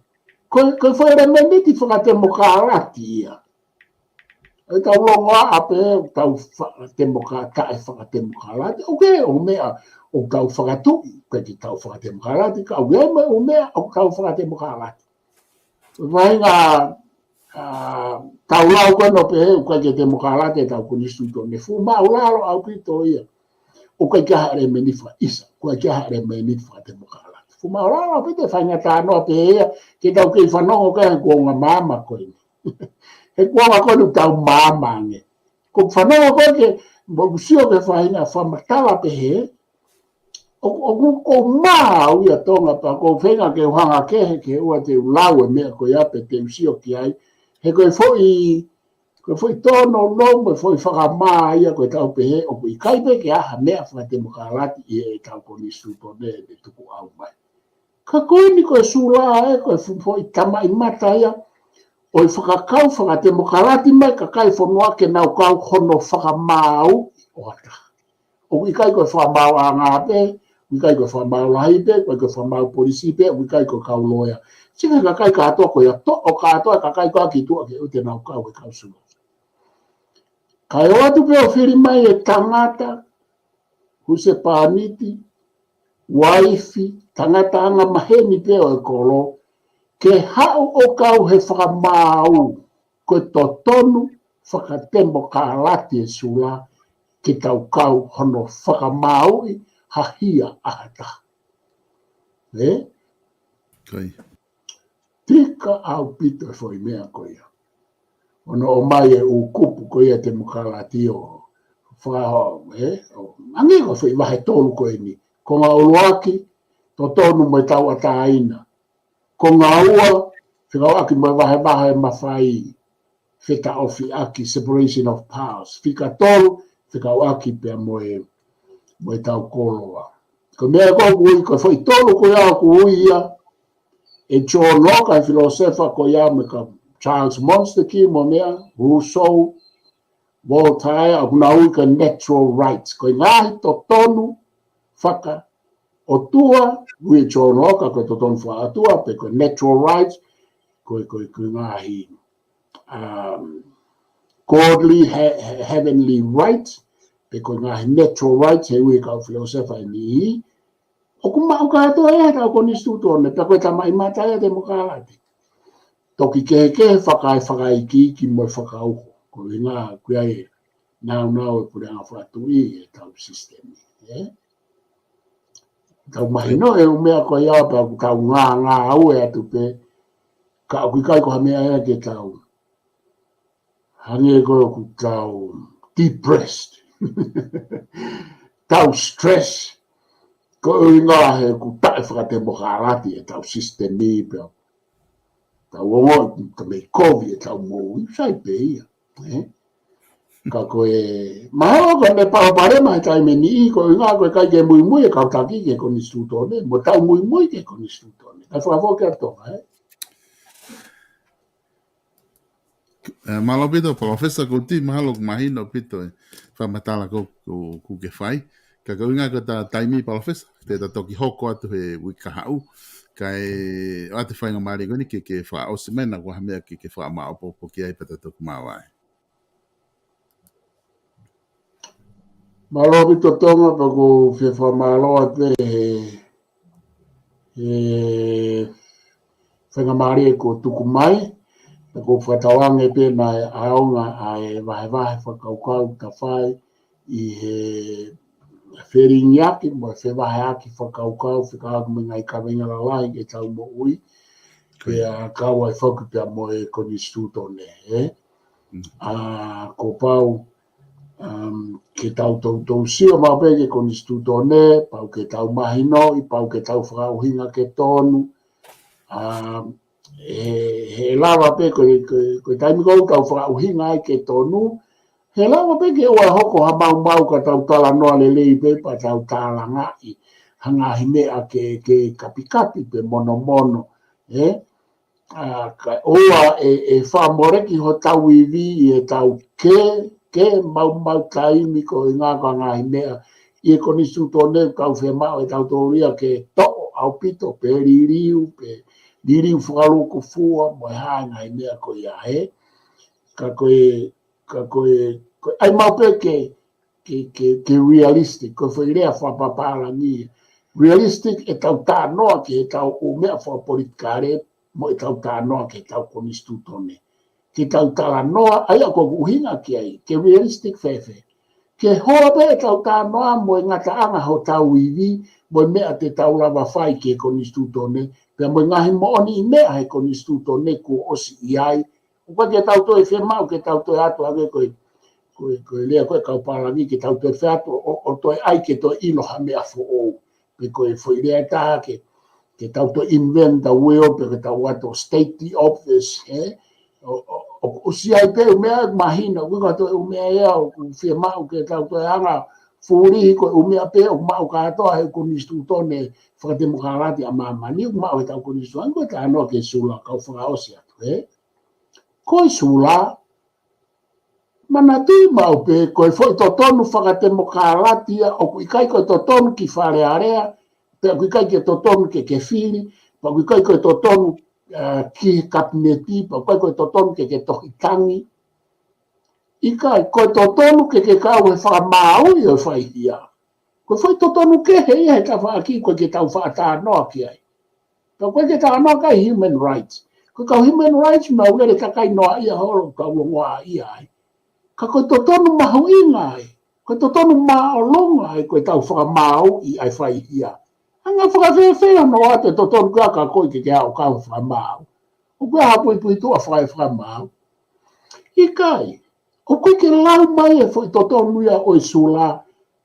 Ko, ko e foʻi ʻelemēniti fakatemokalati ia. ʻE tau longoaʻa pē, tau fakatemoka-, taʻefakatemokalati. ʻOku ʻi ai e ʻū meʻa ʻoku tau fakatuʻi, ʻikai ke tau fakatemokalati, ka ʻoku ʻi ai mo e ʻū meʻa ʻoku tau fakatemokalati. Vainga, ʻa, tau lau ko ē ʻoku pehē ʻoku ʻikai ke temokalati ʻetau konisitūtone, fuʻu māʻulalo ʻaupito ia. ʻOku ʻikai ke ʻi ai ha ʻelemēniti fakaʻisa, ʻoku ʻikai ke ʻi ai ha ʻelemēniti fakatemokalati. Fuʻu māʻulalo ʻaupito e faingataʻa noa pehē ia, ke tau kei fanongo ki ai he kuonga maama ko eni. He kuonga ko eni ʻoku tau maama ange. Ko e fanongo ko ē ke, mo ʻoku sio ki he faʻahinga fakamatala pehē, ʻoku, ʻoku, ʻoku māʻau ia Tonga pea ʻoku ou feinga ke u hanga kehe ke ʻoua te u lau e meʻa ko ia pe te u sio ki ai. He ko e foʻi, ko e foʻi tōnounou mo e foʻi fakamā ia ko ʻetau pehē, ʻoku ʻikai pē ke ʻi ai ha meʻa fakatemokalati ʻi heʻetau konisitūtone ʻe tukuʻau mai. Ka ko eni ko e Sula ē, ko e fuʻu foʻi tamaʻimata ia ʻo e fakakau fakatemokalati mai kakai fonua ke nau kau hono fakamaauʻi ʻo ha taha. ʻOku ʻikai ko e fakamaau ʻa ngā pē, ʻoku ʻikai ko e fakamaau lahi pē, ʻoku ʻikai ko e fakamaau polisi pē, ʻoku ʻikai ko e kau loea. Sio ki he kakai kātoa ko ia, toʻo kātoa e kakai ko ē ki tuʻa ke ʻoua te nau kau he kau Sula. Kae ʻoatu pē ʻo fili mai e tangata, husepāniti, uaifi, tangata angamaheni pē ʻo e kolo, ke haʻu ʻo kau he fakamaau, ko e totonu fakatemokalati e Sula, ke tau kau hono fakamaauʻi ha hia ʻa ha taha. Ē? Ko ia. Tika ʻaupito e foʻi meʻa ko ia. ʻo nau ʻomai e ʻū kupu ko ia ʻa e temokalati ʻo fakahoa, ē? ʻO hangē ko e foʻi vahe tolu ko eni. Konga ʻuluaki, totonu mo e tauʻatāina. Konga ua, fekauʻaki mo e vahevahe mafai fetaʻofiʻaki, separation of powers. Fika tolu, fekauʻaki pea mo e, mo e tau koloa. Ko e meʻa ko ē ʻoku ui, ko e foʻi tolu ko ia ʻoku ui ia ʻe John Locke, ʻa e filōsefa ko ia mo e kau Charles Montesquieu kī mo e meʻa, Rousseau, Voltaire, ʻoku nau ui ko e natural rights. Ko e ngaahi totonu fakaʻotua, ui ʻe John Locke, ko e totonu fakaʻotua, pe ko e natural rights, ko e, ko e, ko e ngaahi, um, godly, he-, he-, heavenly rights, pe ko e ngaahi natural rights, he ui ʻe he kau filōsefa ʻe niʻihi, ʻoku maʻu kātoa ia ʻi heʻetau konisitūtone, pea ko e tamaʻimata ia ʻo e temokalati. Toki kehekehe faka-, fakaikiiki mo e fakauho. Ko e ʻuhinga ko ia ʻoku nāunau e puleʻanga fakatuʻi ʻi heʻetau sisitemi, ē? Tau mahino e ʻū meʻa ko ia pea ʻoku tau ngāngāue atu pē, ka ʻoku ʻikai ko ha meʻa ia ke tau hangē ko ē ʻoku tau depressed. Tau stress. Ko e ʻuhinga he ʻoku taʻefakatemokalati ʻetau sisitemi pea tau ongoʻi ʻoku mei kovi ʻetau moʻui, sai pē ia. Ē? Ka ko e, mahalo ko e meʻa palopalema he taimi ni, ko e ʻuhinga ko e ʻikai ke muimui e kau taki ki he konisitūtone, mo tau muimui ki he konisitūtone. Kae fakafoki atu Tonga, ē? Ē, mālō ʻaupito, Palōfesa Kuti, mahalo ʻoku mahino ʻaupito e fakamatala ko, ko, ʻoku ke fai. Ka ko e ʻuhinga ko ʻeta taimi, Palōfesa, te ta toki hoko atu he uike kahaʻu. Kae ʻoatu e faingamālie ko eni ke, ke fakaʻosi mai, naʻa ko ha meʻa ke, ke fakamāopoopo ki ai pea ta toki māvae. Mālō ʻaupito Tonga, pea ʻoku ou fie fakamālō atu he, he faingamālie kuo tuku mai, pea ʻoku ou fakatauange pē naʻe ʻaonga ʻa e vahevahe fakakaukau ʻoku ta fai ʻi he felingiʻaki mo e fevaheʻaki fakakaukau, fekauʻaki mo e ngaahi kaveinga lalahi ʻi heʻetau moʻui, pea kau ai foki pea mo e konisitūtone, ē? Mm. ʻA, kuo pau, um, ke tau toutou sio maʻu pē ki he konisitūtone, pau ke tau mahinoʻi, pau ke tau fakaʻuhinga ke tonu. Um, he, he lava pē ko e, ko e, ko e taimi ko ē ʻoku tau fakaʻuhinga ai ke tonu, he lava pē ke ʻoua ʻe hoko ha maumau ka tau talanoa lelei pē pea tau tālangaʻi ha ngaahi meʻa ke, ke kapikapi pe monomono, ē? ʻA, kae ʻoua ʻe, ʻe fakamoleki hotau ivi ʻi heʻetau kē, kē maumau taimi ko e ʻuhinga ko e ngaahi meʻa ʻi he konisitūtone ʻoku fiemaʻu ʻe tautolu ia ke toʻo ʻaupito pe liliu, pe liliu fakalūkufua mo e hā e ngaahi meʻa ko ia, ē? Ka ko e, ka ko e, ko e ʻai maʻu pē ke, ke, ke, ke realistic, ko e foʻi lea fakapapālangi. Realistic ʻetau talanoa ki heʻetau ʻū meʻa fakapolitikale, mo ʻetau talanoa ki heʻetau konisitūtone. Ke tau talanoa, ʻa ia ʻoku ou ʻuhinga ki ai, ke realistic fēfē. Ke hola pē ʻetau talanoa mo e ngataʻanga hotau ivi, mo e meʻa te tau lava fai ki he konisitūtone, pea mo e ngaahi moʻoniʻi meʻa he konisitūtone kuo ʻosi ʻi ai, ʻoku ʻikai ke tau toe fiemaʻu ke tau toe ʻatu ange ko e, ko e, ko e lea ko ē kau pālangi ke tau toe fai atu ʻo, ʻo toe ʻai ke toe ʻilo ha meʻa foʻou. Pe ko e foʻi lea ʻe taha ke, ke tau toe invent the wheel, pe ke tau ʻatu ʻo state the obvious, ē? ʻO, ʻo, ʻo, ʻosi ʻi ai pē ʻū meʻa ʻoku mahino, ʻoku ʻikai ko e ʻū meʻa ia ʻoku fiemaʻu ke tau toe hanga fulihi ko e ʻū meʻa pē ʻoku maʻu kātoa he konisitūtone fakatemokalati ʻa māmani, ʻoku maʻu heʻetau konisitūtone, ko e talanoa ki he sula, kau fakaʻosi atu, ē? Ko e sula, manatuʻi maʻu pē, ko e foʻi totonu fakatemokalati ia, ʻoku ʻikai ko e totonu ki Fale Alea, pe ʻoku ʻikai ke totonu ke ke fili, pe ʻoku ʻikai ko e totonu, ā, ki he kapineti, pe ʻoku ʻikai ko e totonu ke ke tohi tangi. ʻIkai, ko e totonu ke ke kau he fakamāuʻi ʻo e faihia. Ko e foʻi totonu kehe ia he tafaʻaki ko ē ke tau faʻa talanoa ki ai. Ka ko e ke talanoa ki ai human rights. Ko e kau human rights, mau lele kakai noaʻia holo, kau longoaʻa ia ai. Ka ko e totonu mahuʻinga ai. Ko e totonu māʻolunga ai, ko e tau fakamāuʻi ʻa e faihia. Anga fakafēfē hono ʻoatu e totonu kia ka ko e ke ke ʻalu ʻo kau fakamāu. ʻOku ʻi ai ha puipuituʻa fai fakamāu. ʻI ʻIkai. ʻOku ʻikai ke lau mai e foʻi totonu ia ʻo e sula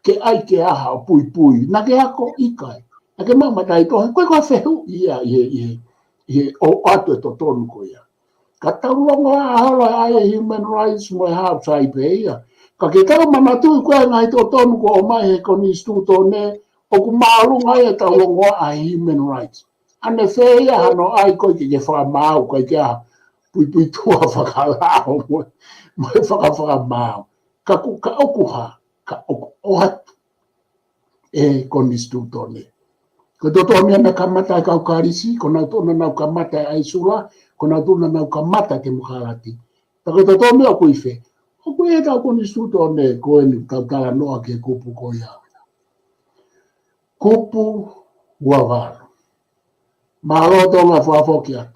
ke ʻai ke ʻaha ʻo puipui. Naʻa ke ako? ʻIkai. Naʻa ke maʻu mataʻitohi? ʻOku ʻikai ko ha fehuʻi ia ʻi he, ʻi he, ʻi he ʻoatu e totonu ko ia. Ka tau longoaʻa holo ai e human rights mo e hā, sai pē ia. Ka ke tau manatuʻi ko e ngaahi totonu kuo ʻomai he konisitūtone, ʻoku māʻolunga ia ʻetau longoaʻa he human rights. Ane fē ia hano ʻai koe ke ke fakamaau, ʻikai ke ʻaha, puipuituʻa fakalao mo, mo e fakafakamaau. Ka ʻoku, ka ʻoku hā, ka ʻoku ʻoatu e konisitūtone. Ko e totonu ia naʻe kamata e kau Kalisi, ko nautolu naʻa nau kamata e ʻai sula, ko nautolu naʻa nau kamata e temokalati. Ka ko e totonu ia ʻoku ʻi fē? ʻOku ʻi heʻetau konisitūtone ko eni, tau talanoa ki he kupu ko ia. Kupu ua valu. Mālō Tonga, fakafoki atu.